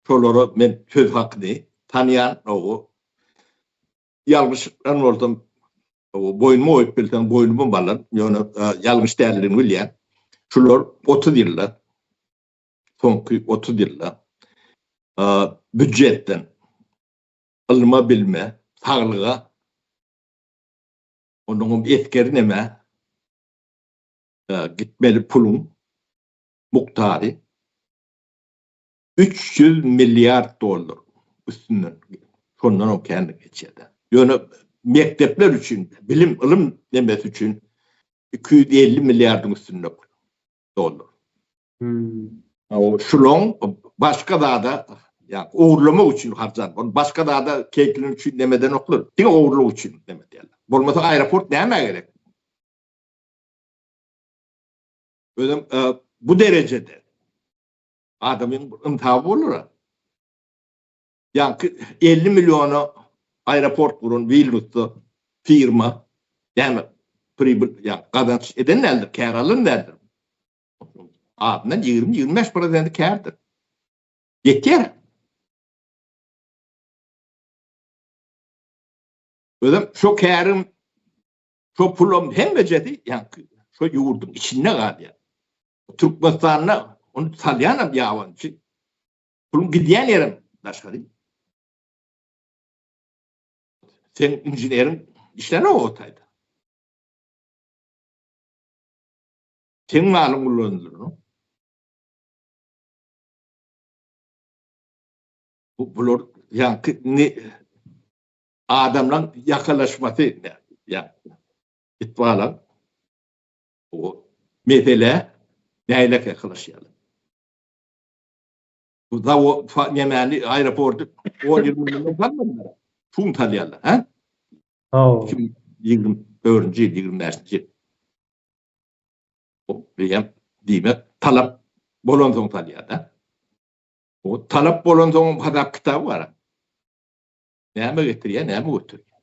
şolara men söz hakyny tanýan o Ýalňyşan bolsam, boýnuma goýup bilseň, boýnumam alar, ýöne ýalňyş däldigini bilýän. Şular 30 ýylda, soňky 30 ýylda býujetden ylma, bilime, saglyga, onnoňam esgeri nämä gitmeli puluň mukdary 300 milliard dollar üstünden, şondanam kän geçýär-de. Ýöne mekdepler üçin, bilim, ylym nemesi üçin 250 milliardyň üstünde pul, dollar. Şulaň başga zada, ýa ogurlamak üçin harjan, ony başga zada keýpleri üçin neme edenoklar, diňe ogurlyk üçin neme edýärler. Bolmasa aeroport nämä gerek? Özem bu derejede Adamyň bir ynsaby bolar-a. Ýaňky 50 milliona aeroport guran Wilnusda firma näme pribyl ýa gazanç eden däldir, kär alan däldir. Azyndan 20-25 prosenti kärdir. Ýetýär. Özem şo käriň şo pulam hemmejesi ýaňky şo ýurduň içinde galýar. Türkmenistanda ony salýanam ýabançy. Puluň gidýän ýerem daşgary. Seň inženeriň işlänok o taýda. Seň malyň ulanylyr. Bu bular ýaňky ne adamlaň ýakalaşmasy ýa it balam. O mesele nähili ýakalaşýarlar? Bu zawo nemäni aeroporty 10 ýyl mundan öň salmadylar. Şuny salýarlar, hä? Hawa. 2024-nji ýyl, 25-nji ýyl. O diýem, diýmek talap bolansoň salýar-da. O talap bolansoň hasap kitaby bar. Näme getirýär, näme götürýär?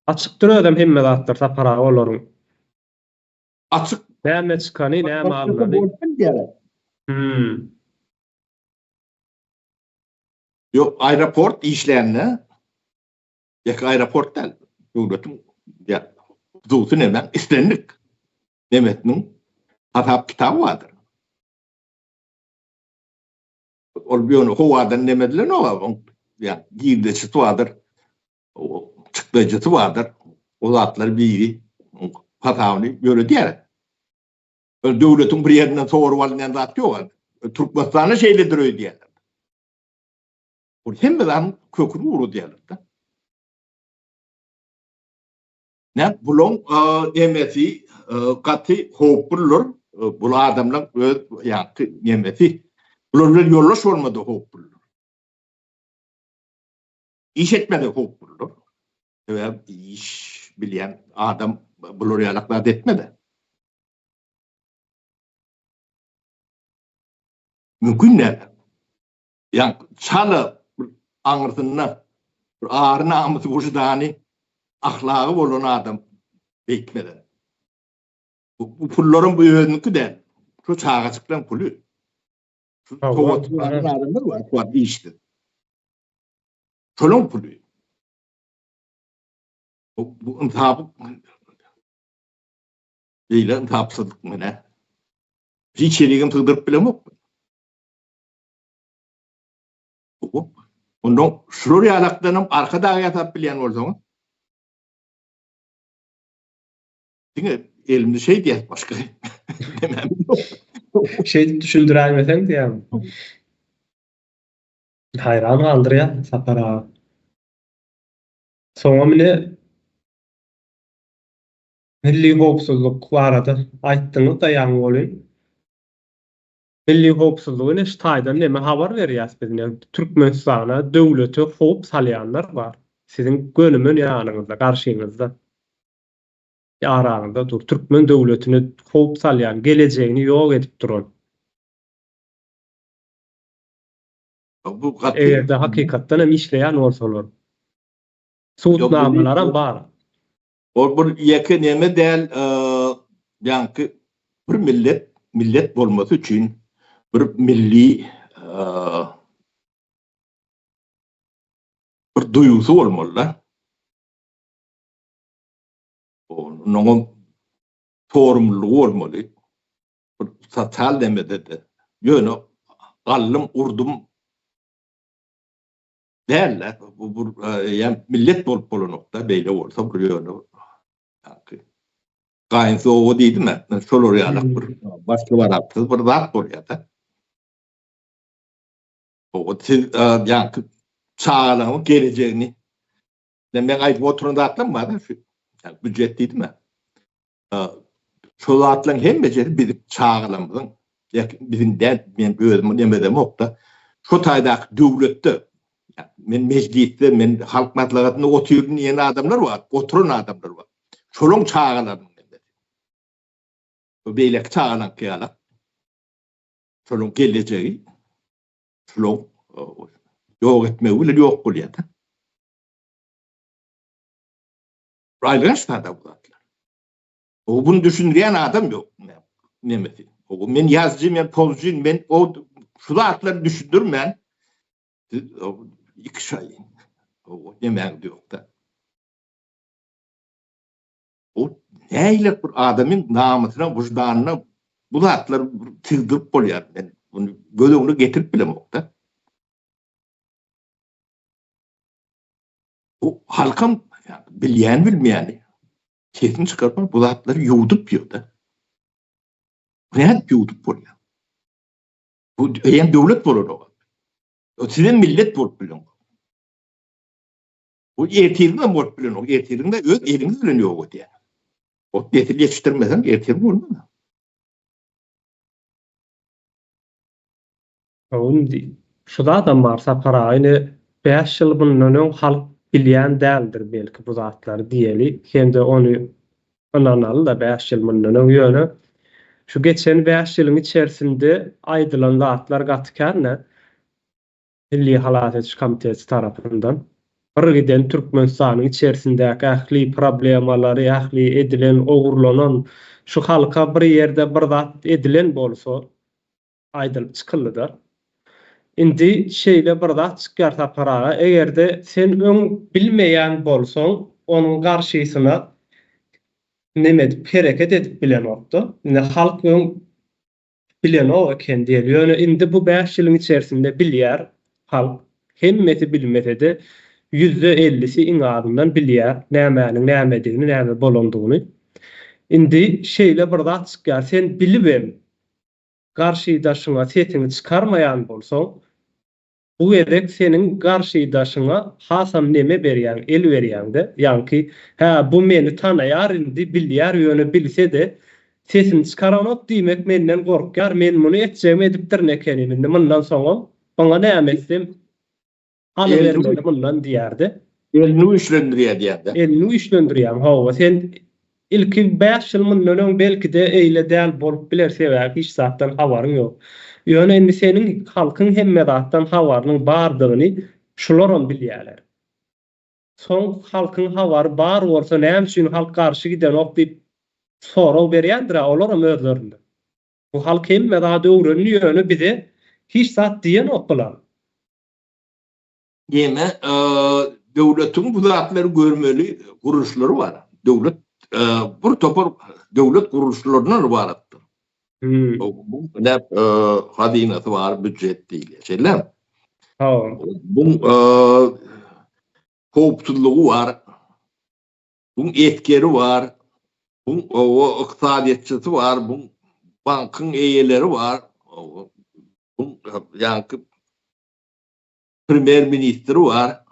Açykdyr özem hemme zatlar Sapar aga olaryň. Açyk. Näme çykany, näme alnany. Hmm. Ýok, aeroport işlände, ýeke aeroport däl, döwletiň ýa hususy näme, islendik nemesiniň hasap kitaby bardyr. Ol ýöne howadan neme edilenok, ýa girdejisi bardyr. Çykdajysy bardyr. O zatlar biri hasabyny ýöredýär. Ol döwletiň bir ýerinden sorup alynýan zat ýok. Türkmenistanda şeýledir öýdýärler. Ol hemme zadyň köküni guradýarlar-da. Näme bulaň nemesi gaty howpludyr. Bul adamlaň öz ýaňky nemesi. Bular bilen ýoldaş bolmada howpludyr. Iş etmede howpludyr. Sebäbi iş bilýän adam bular ýalak zat etmedi. Mümkin däl. Ýa çala bir aňyrsynda bir ary namysy wyždany ahlagy bolan adam beýtmez. Bu pullaryň bu özüniňki däl. Şu çagajyklaryň puly. Şu sowatly adamlar bar, şu wagt işsiz. Şolaň puly. Bu, bu ynsapy beýle ynsapsyzlyk menä. Hiç ýerigem sygdyryp bilemok. Ondan şular ýalakdanam arka dag ýasap bilýän bolsaňyz, diňe elimizi şeýdýäs başga nemämiz ýok. Şeýdip düşündiräýmeseň diýýän. Haýran galdyrýar Sapar aga. Soňam ine milli howpsuzlyk barada aýtdyňyz-da ýaňy welin. Milli howpsuzlygy ine şu taýdan neme habar berýäs biz ine Türkmenistana döwlete howp salýanlar bar. Siziň gönümen ýanyňyzda garşyňyzda araňyzda dur. Türkmen döwletine howp salýan gelejegini ýok edip duran. Bu gaty Eger-de hakykatdan hem işleýän bolsalar. Subutnamalaram bar. Ol bir ýeke neme däl, ýaňky bir millet millet bolmasy üçin bir milli bir duýgusy bolmaly-da. Onuňam sorumlylygy bolmaly. Bir sosial nemede-de. Ýöne galdym, urdum Däl-de, bu bir ýa millet bolup bolanok-da, beýle bolsa bir ýöne ýaňky gaýynsyz oba diýdim-ä, şolar ýalak bir başly-baratsyz bir zat bolýar-da. O siz ýaňky çagalaryň gelejegini men aýdyp oturan zatlarym bar-da şu býujet diýdim-ä. Şo zatlaryň hemmejesi biziň çagalarymyzyň, biziň däl, men özüm nemedemok-da, şo taýdaky döwletde, men mejlisde, men halk maslahatynda otyryn diýen adamlar bar, oturan adamlar bar. Şolaryň çagalarynyň nemesi. Bu beýleki çagalaryňky ýalak. Şolaryň gelejegi şolaryň ýok etmegi bilen ýok bolýar-da. Aýylganç zat-a bu zatlar. O bunu düşündirýän adam ýok. Nemesi. O men ýazyjy, men pozujy, men o şu zatlary düşündirmän siz iki şaý. O nemäň ýok-da. O nähili bir adamyň namysyna, wyždanyna bu zatlar sygdyryp bolýar. Men bunu göz öňüne getirip bilemok-da. Bu halkam bilýän bilmeýäni sesini çykarman bu zatlary ýuwdup ýörde. Nädip ýuwdup bolýar? Bu eýýäm döwlet bolanok. Sizem millet bolup bileňok. Bu ertiriň hem bolup bilenok. Ertiriň de öz eliňiz bilen ýok edýär. O nesil ýetişdirmeseň ertir bolmaz. Indi şu zadam bar Sapar aga ine 5 ýyl mundan öň halk bilýän däldir belki bu zatlary diýeli hem-de ony ynanaly-da 5 ýyl mundan öň ýöne şu geçen 5 ýylyň içerisinde aýdylan zatlar gaty kän-de Milli halas ediş komiteti tarapyndan bir giden Türkmenistanyň içerisindäki ähli problemalary ähli edilen ogurlanan şu halka bir ýerde bir zat edilen bolsa aýdylyp çykyldy-da. Indi şeýle bir zat çykýar Sapar aga, eger-de sen öň bilmeýän bolsaň, onuň garşysyna neme edip, hereket edip bilenokda. Indi halk öň bilenok eken diýeli. Ýöne indi bu bäş ýylyň içerisinde bilýär halk. Hemmesi bilmese-de, ýüzde ellisi iň azyndan bilýär nämäniň nämedigini, näme bolandygyny. Indi şeýle bir zat çykýar, sen bilibem garşydaşyňa sesiňi çykarmaýan bolsaň, bu gezek seniň garşydaşyňa hasam neme berýäň, el berýäň-de, ýaňky, hä, bu meni tanaýar indi, bilýär, ýöne bilse-de, sesini çykaranok, diýmek, menden gorkýar, men muny etjegimi edipdirin ekenim, indi mundan soňam, oňa näme etsem, Alybermeli mundan diýerdi. Elini güýçlendirýär diýýäňdä. Elini güýçlendirýäň, hawa. Sen ilki bäş ýyl mundan öň belki-de eýle däl bolup biler, sebäbi hiç zatdan habaryň ýok. Ýöne indi seniň halkyň hemme zatdan habarynyň bardygyny şularam bilýärler. Soň halkyň habary bar bolsa näme üçin halk garşy gidenok diýip sorag berýändir-ä olaram özlerinde. Bu halk hemme zady öwrendi ýöne bize hiç zat diýenok bular. Ýene döwletiň bu zatlary görmeli gurluşlary bar. Döwlet bir topar döwlet gurluşlaryndan ybaratdyr. Bu hazynasy bar, býujet diýilýär. Şeýlemi? Hawa. Bu howpsuzlygy bar. Bu esgeri bar. Buň oba ykdysadyýetçisi bar, buň bankyň eýeleri bar, buň ýaňky premýer ministri bar,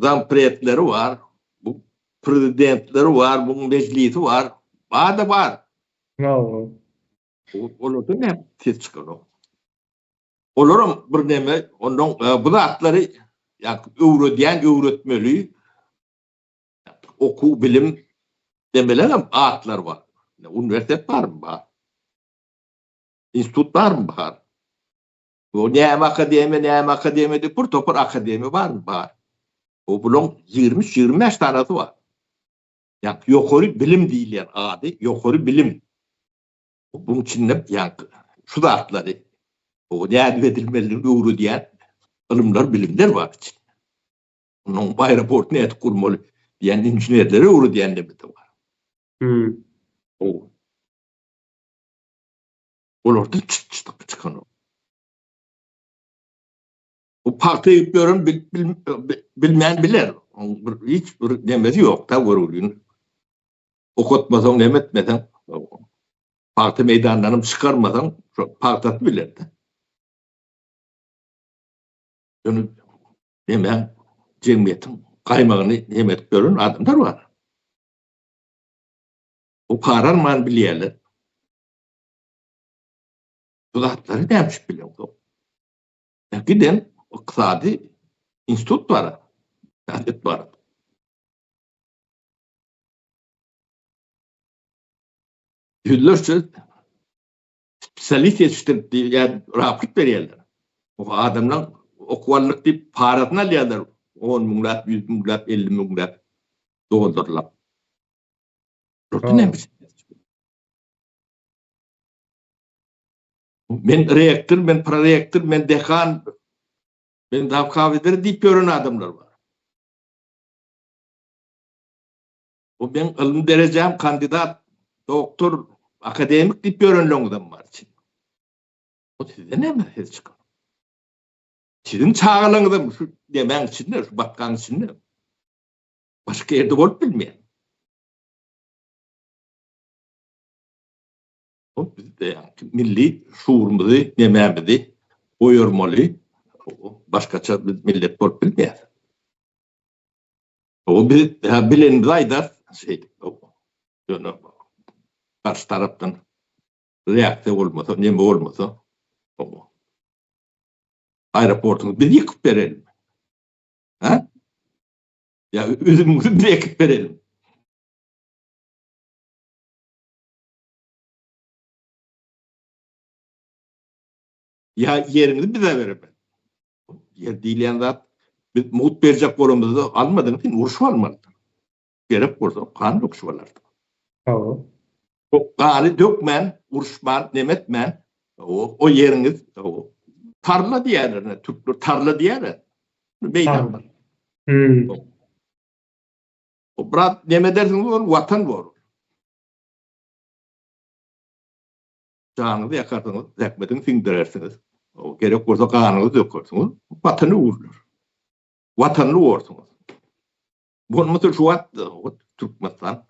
zampredleri bar, bu prezidentleri bar, buň mejlisi bar, bar-da bar. Hawa. Olardan näme ses çykanok. Olaram birneme ondan bu zatlary ýaňky öwredýän öwretmeli. Okuw, bilim demelerem atlar bar. Uniwersitet barmy? Bar. Institut barmy? Bar. O näme akademiýa, näme akademiýa diýip bir topar akademiýa barmy? Bar. O bulaň 23, 25 tanasy bar. Ýa ýokary bilim diýilýän ady ýokary bilim. Buň içinde ýa şu zatlary o nädip edilmelidigini öwredýän ylymlar, bilimler bar içinde. Onuň aeroport nädip gurmaly diýen inženerleri öwredýän de bar. Hmm. O. Olarda çıt çıt çykan. Bu pagta egip ýören bil, bil, bilmän biler. Oň bir hiç bir nemesi ýok da görgülini. Okatmasaň, neme etmeseň, pagta meýdanlaryny çykarmasaň, şo pagtasy biler de. Ýöne neme jemgyýetiň gaýmagyny neme edip ýören adamlar bar. Bu para alman bilýärler. Bu zatlary näme üçin bileňzok? Giden ykdysady institut bar. Ykdysadyýet bar. Ýüzlerçe spesialist ýetişdirip diýýän raport berýärler. O adamlar okuw aldyk diýip parasyny alýarlar. 10 müňläp, 100 müňläp, 50 müňläp dollarlap. Men rektor, men prorektor, men dekan, men zawkafedra diýip ýören adamlar bar. Bu meň ylmy derejäm kandidat, doktor, akademik diýip ýörenleriňizem bar içinde. O sizde näme ses çykar? Siziň çagalaryňyzam şu nemäň içinde, şu batgaň içinde. Başga ýerde bolup bilmeýär. O bizde ýa milli şuurymyzy, nemämizi oýarmaly. Başgaça biz millet bolup bilmeýäris. O biz bilenimizi aýdarys şeýdip. Ýöne garşy tarapdan reaksiýa bolmasa, neme bolmasa, aeroportyňyzy biz ýykyp berelim. Ha? Ýa üzümiňizi biz ekip berelim. Ýa ýeriňizi bize berip. Ýer diýilýän zat biz mugt berjek bolamyzda almadyň sen urşup almalydyň. Gerek bolsa gan döküşip alardyň. Hawa. O gany dökmän, uruşman, neme etmän o, o ýeriňiz o, tarla diýýärler, ne, türkler tarla diýýärler. Meýdan bar. Hmm. O biraz neme edersiňiz ol watan bor. Janyňyzy ýakarsyňyz, zähmetiňi siňdirersiňiz. Gerek bolsa ganyňyzy dökersiňiz. Watana öwrüler. Watanly borsuňyz. Bolmasa şu wagt Türkmenistan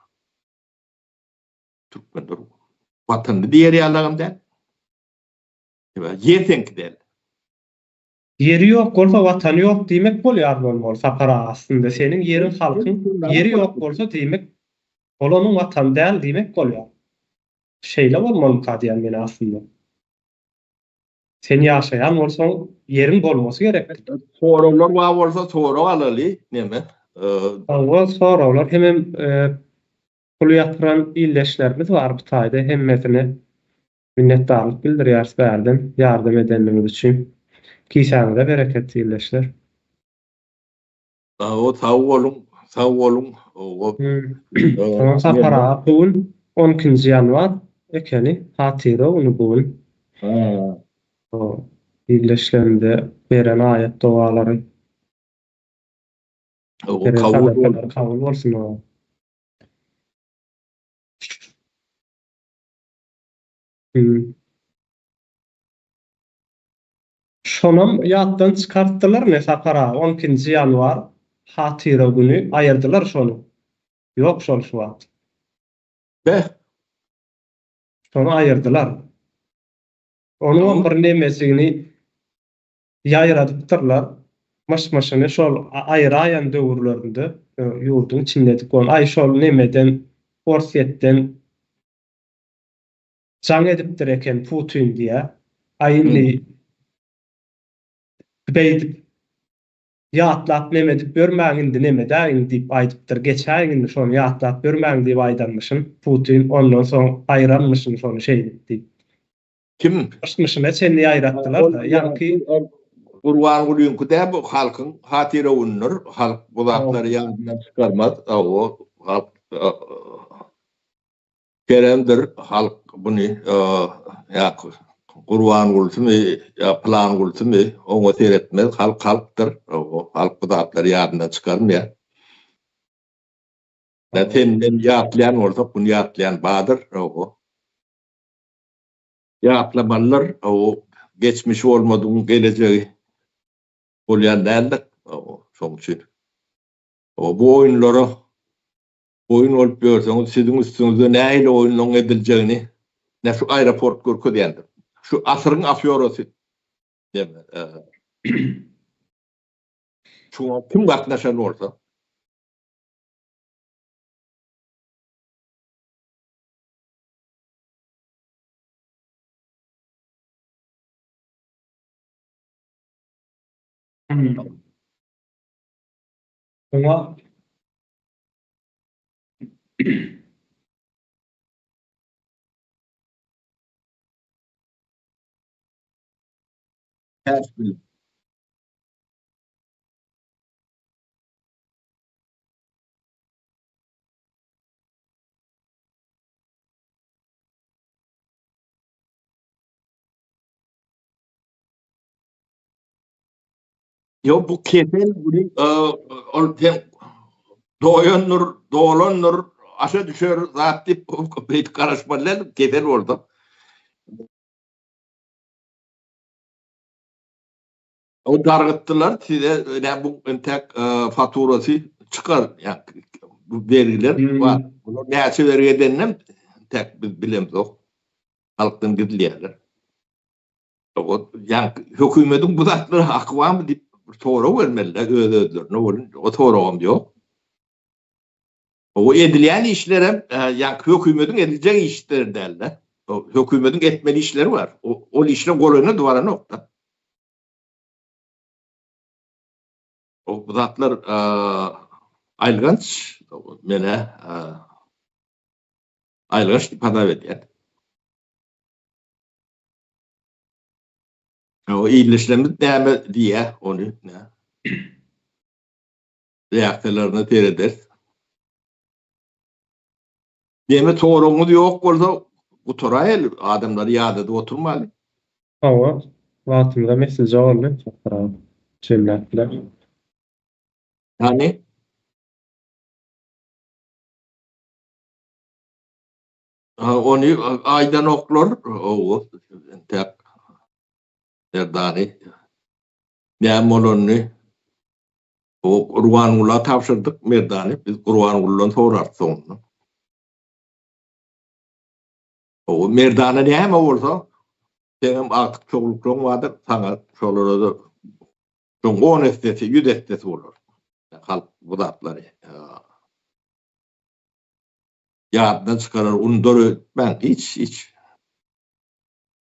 türkmenler watanly diýer ýalagam däl. Ýer seňki däl. Ýeri ýok bolsa watany ýok diýmek bolýar bolmaly Sapar aga aslynda seniň ýeriň halkyň ýeri ýok bolsa diýmek ol onuň watany däl diýmek bolýar. Şeýle bolmalymyka diýýän men aslynda. Sen ýaşaýan bolsaň ýeriň bolmasy gerekdi. Soraglar bar bolsa sorag alaly neme. Hawa soraglar hemem pul ýatyran ildeşlerimiz bar bu taýda hemmesine minnetdarlyk bildirýäris bärden ýardam edenligiňiz üçin. Kisäňize bereket ildeşler. Sag sag boluň, sag boluň. Soň Sapar aga bu gün on ikinji ýanwar ekeni, hatyra güni bu gün. O ildeşlerimize beren aýat dogalary. Kabul bolsun. Kabul bolsun. Şonam ýatdan çykartdylar ne Sapar aga on ikinji ýanwar hatyra güni aýyrdylar şony. Ýok şol şu wagt. Beh. Şony aýyrdylar. Onuňam bir nemesini ýaýradypdyrlar. Myş-myşyny şol aýraýan döwürlerinde ýurduň içindedik ony. Aý şol nemeden Orsýetden jaň edipdir eken Putin diýýä. Aý indi beýdip ýatlap neme edip ýörmäň indi neme edäýiň diýip aýdypdyr. Geçäýiň indi şony ýatlap ýörmäň diýip aýdanmyşyn Putin ondan soň aýranmyşyn şony şeýdip diýip. Kim? Myş-myşyna çenli ýaýratdylar-da. Ýaňky. Gurbangulyňky däl bu halkyň hatyra günüdir. Halk bu zatlary ýadyndan çykarmaz. Hawa, halk keremdir. Halk buny ýa Gurbangulysymy ýa pylangulysymy oňa seretmez. Halk halkdyr. Hawa, halk bu zatlary ýadyndan çykarmaýar. Ýa sen men ýatlaýan bolsak buny ýatlaýan bardyr. Hawa. Ýatlamalydyr, o geçmişi bolmadygyň gelejegi bolýan däldir. Şonuň üçin bu oýunlara boýun bolup ýörseňiz, siziň üstüňizde nähili oýunlaryň ediljegini ine şu aeroport görkezýändir. Şu asyryň afýorasy. Şuňa kim gatnaşan bolsa. Oňa Ters bilim. Ýok bu kesel güni ol sen doýandyr, dolandyr, aşa düşer zat diýip beýdip garaşmaly däl, kesel bolsa. O dargytdylar size ine bu entek faturasy çykar ýa bu bergiler bar. Bular näçe bergi edeninem entek biz bilemzok. Halkdan gizleýärler. O ýa hökümetiň bu zatlara haky barmy diýip bir sorag bermeliler öz-özlerine welin o soragam ýok. O edilýän işlerem ýa hökümetiň ediljek işleri dälde. Hökümetiň etmeli işleri bar. Ol işler golaýyna-da baranok-da. O bu zatlar aýylganç menä aýylganç diýip hasap edýän. O ildeşlerimiz näme diýýär ony nä reaksiýalaryna serederis. Deme soragyňyz ýok bolsa gutaraýaly adamlary ýadadyp oturmaly. Hawa, wagtymyzam eslije boldy, Sapar aga. Jemläp bileris. Hany? Ha, ony aýdanoklar. Hawa, entäk Serdary näme bolanyny O Gurbangula tabşyrdyk Merdany, biz Gurbanguldan sorarys soňunda. O Merdana näme bolsa, seňem agtyk çowluklaň bardyr, saňa şolara-da şoň on essesi, ýüz essesi bolar. Halk bu zatlary ýadyndan çykarar, unudar öýtmäň, hiç, hiç.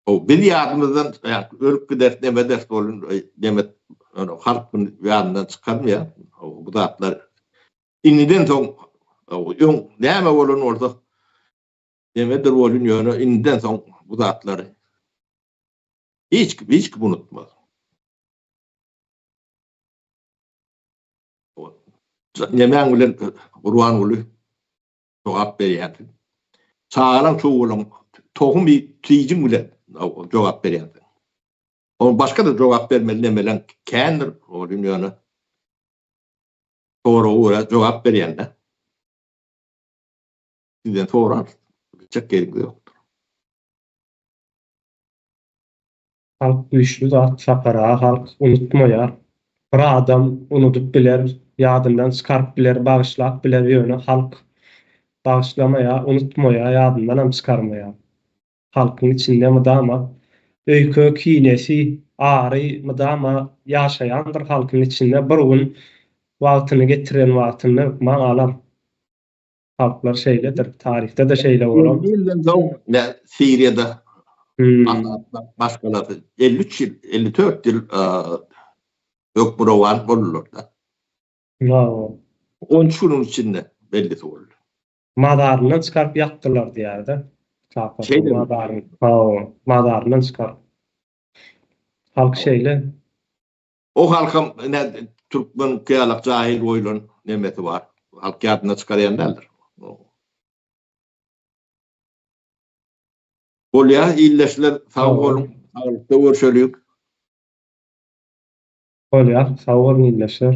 O biz ýadymyzdan ölüp gideris, neme ederis bolun, neme halk muny ýadyndan çykarmaýar. Bu zatlar indiden soň öň näme bolan bolsa nemedir bolun ýöne indiden soň bu zatlary hiç kim hiç kim unutmaz. Nemäň bilen Gurbanguly jogap berýärsiň. Çagalaň çuwalaň tohum iýip bilen jogap berýärsiň. Onuň başga-da jogap bermeli nemeleň kändir, ol ýöne soraga görä jogap berýän-dä. Sizden sorarys, gitjek ýeriňiz ýokdur. Halk güýçli zat Sapar aga halk unutmaýar. Bir adam unudyp biler, ýadyndan çykaryp biler, bagyşlap biler ýöne halk bagyşlamaýar, unutmaýar, ýadyndanam çykarmaýar. Halkyň içinde mydama öýke, kinesi, ary mydama ýaşaýandyr halkyň içinde bir gün wagtyny getiren wagtynda hökman alar. Halklar şeýledir, taryhda-da şeýle bolan. 50 ýyldan soň nä Siriýada maşgalasy 53 ýyl, 54 ýyl hökmürowan boldular-da. 13 günüň içinde bellisi boldy. Mazaryndan çykaryp ýakdylar diýýär-de. Kakasynyň mazaryny. Hawa, mazaryndan çykaryp. Halk şeýle. O halkam ine türkmen kyýalak jahyl goýlan nemesi bar. Halk ýadynda çykarýan däldir. Bolýa ildeşler sag boluň. Saglykda görşeliň. Bolýar, sag boluň ildeşler.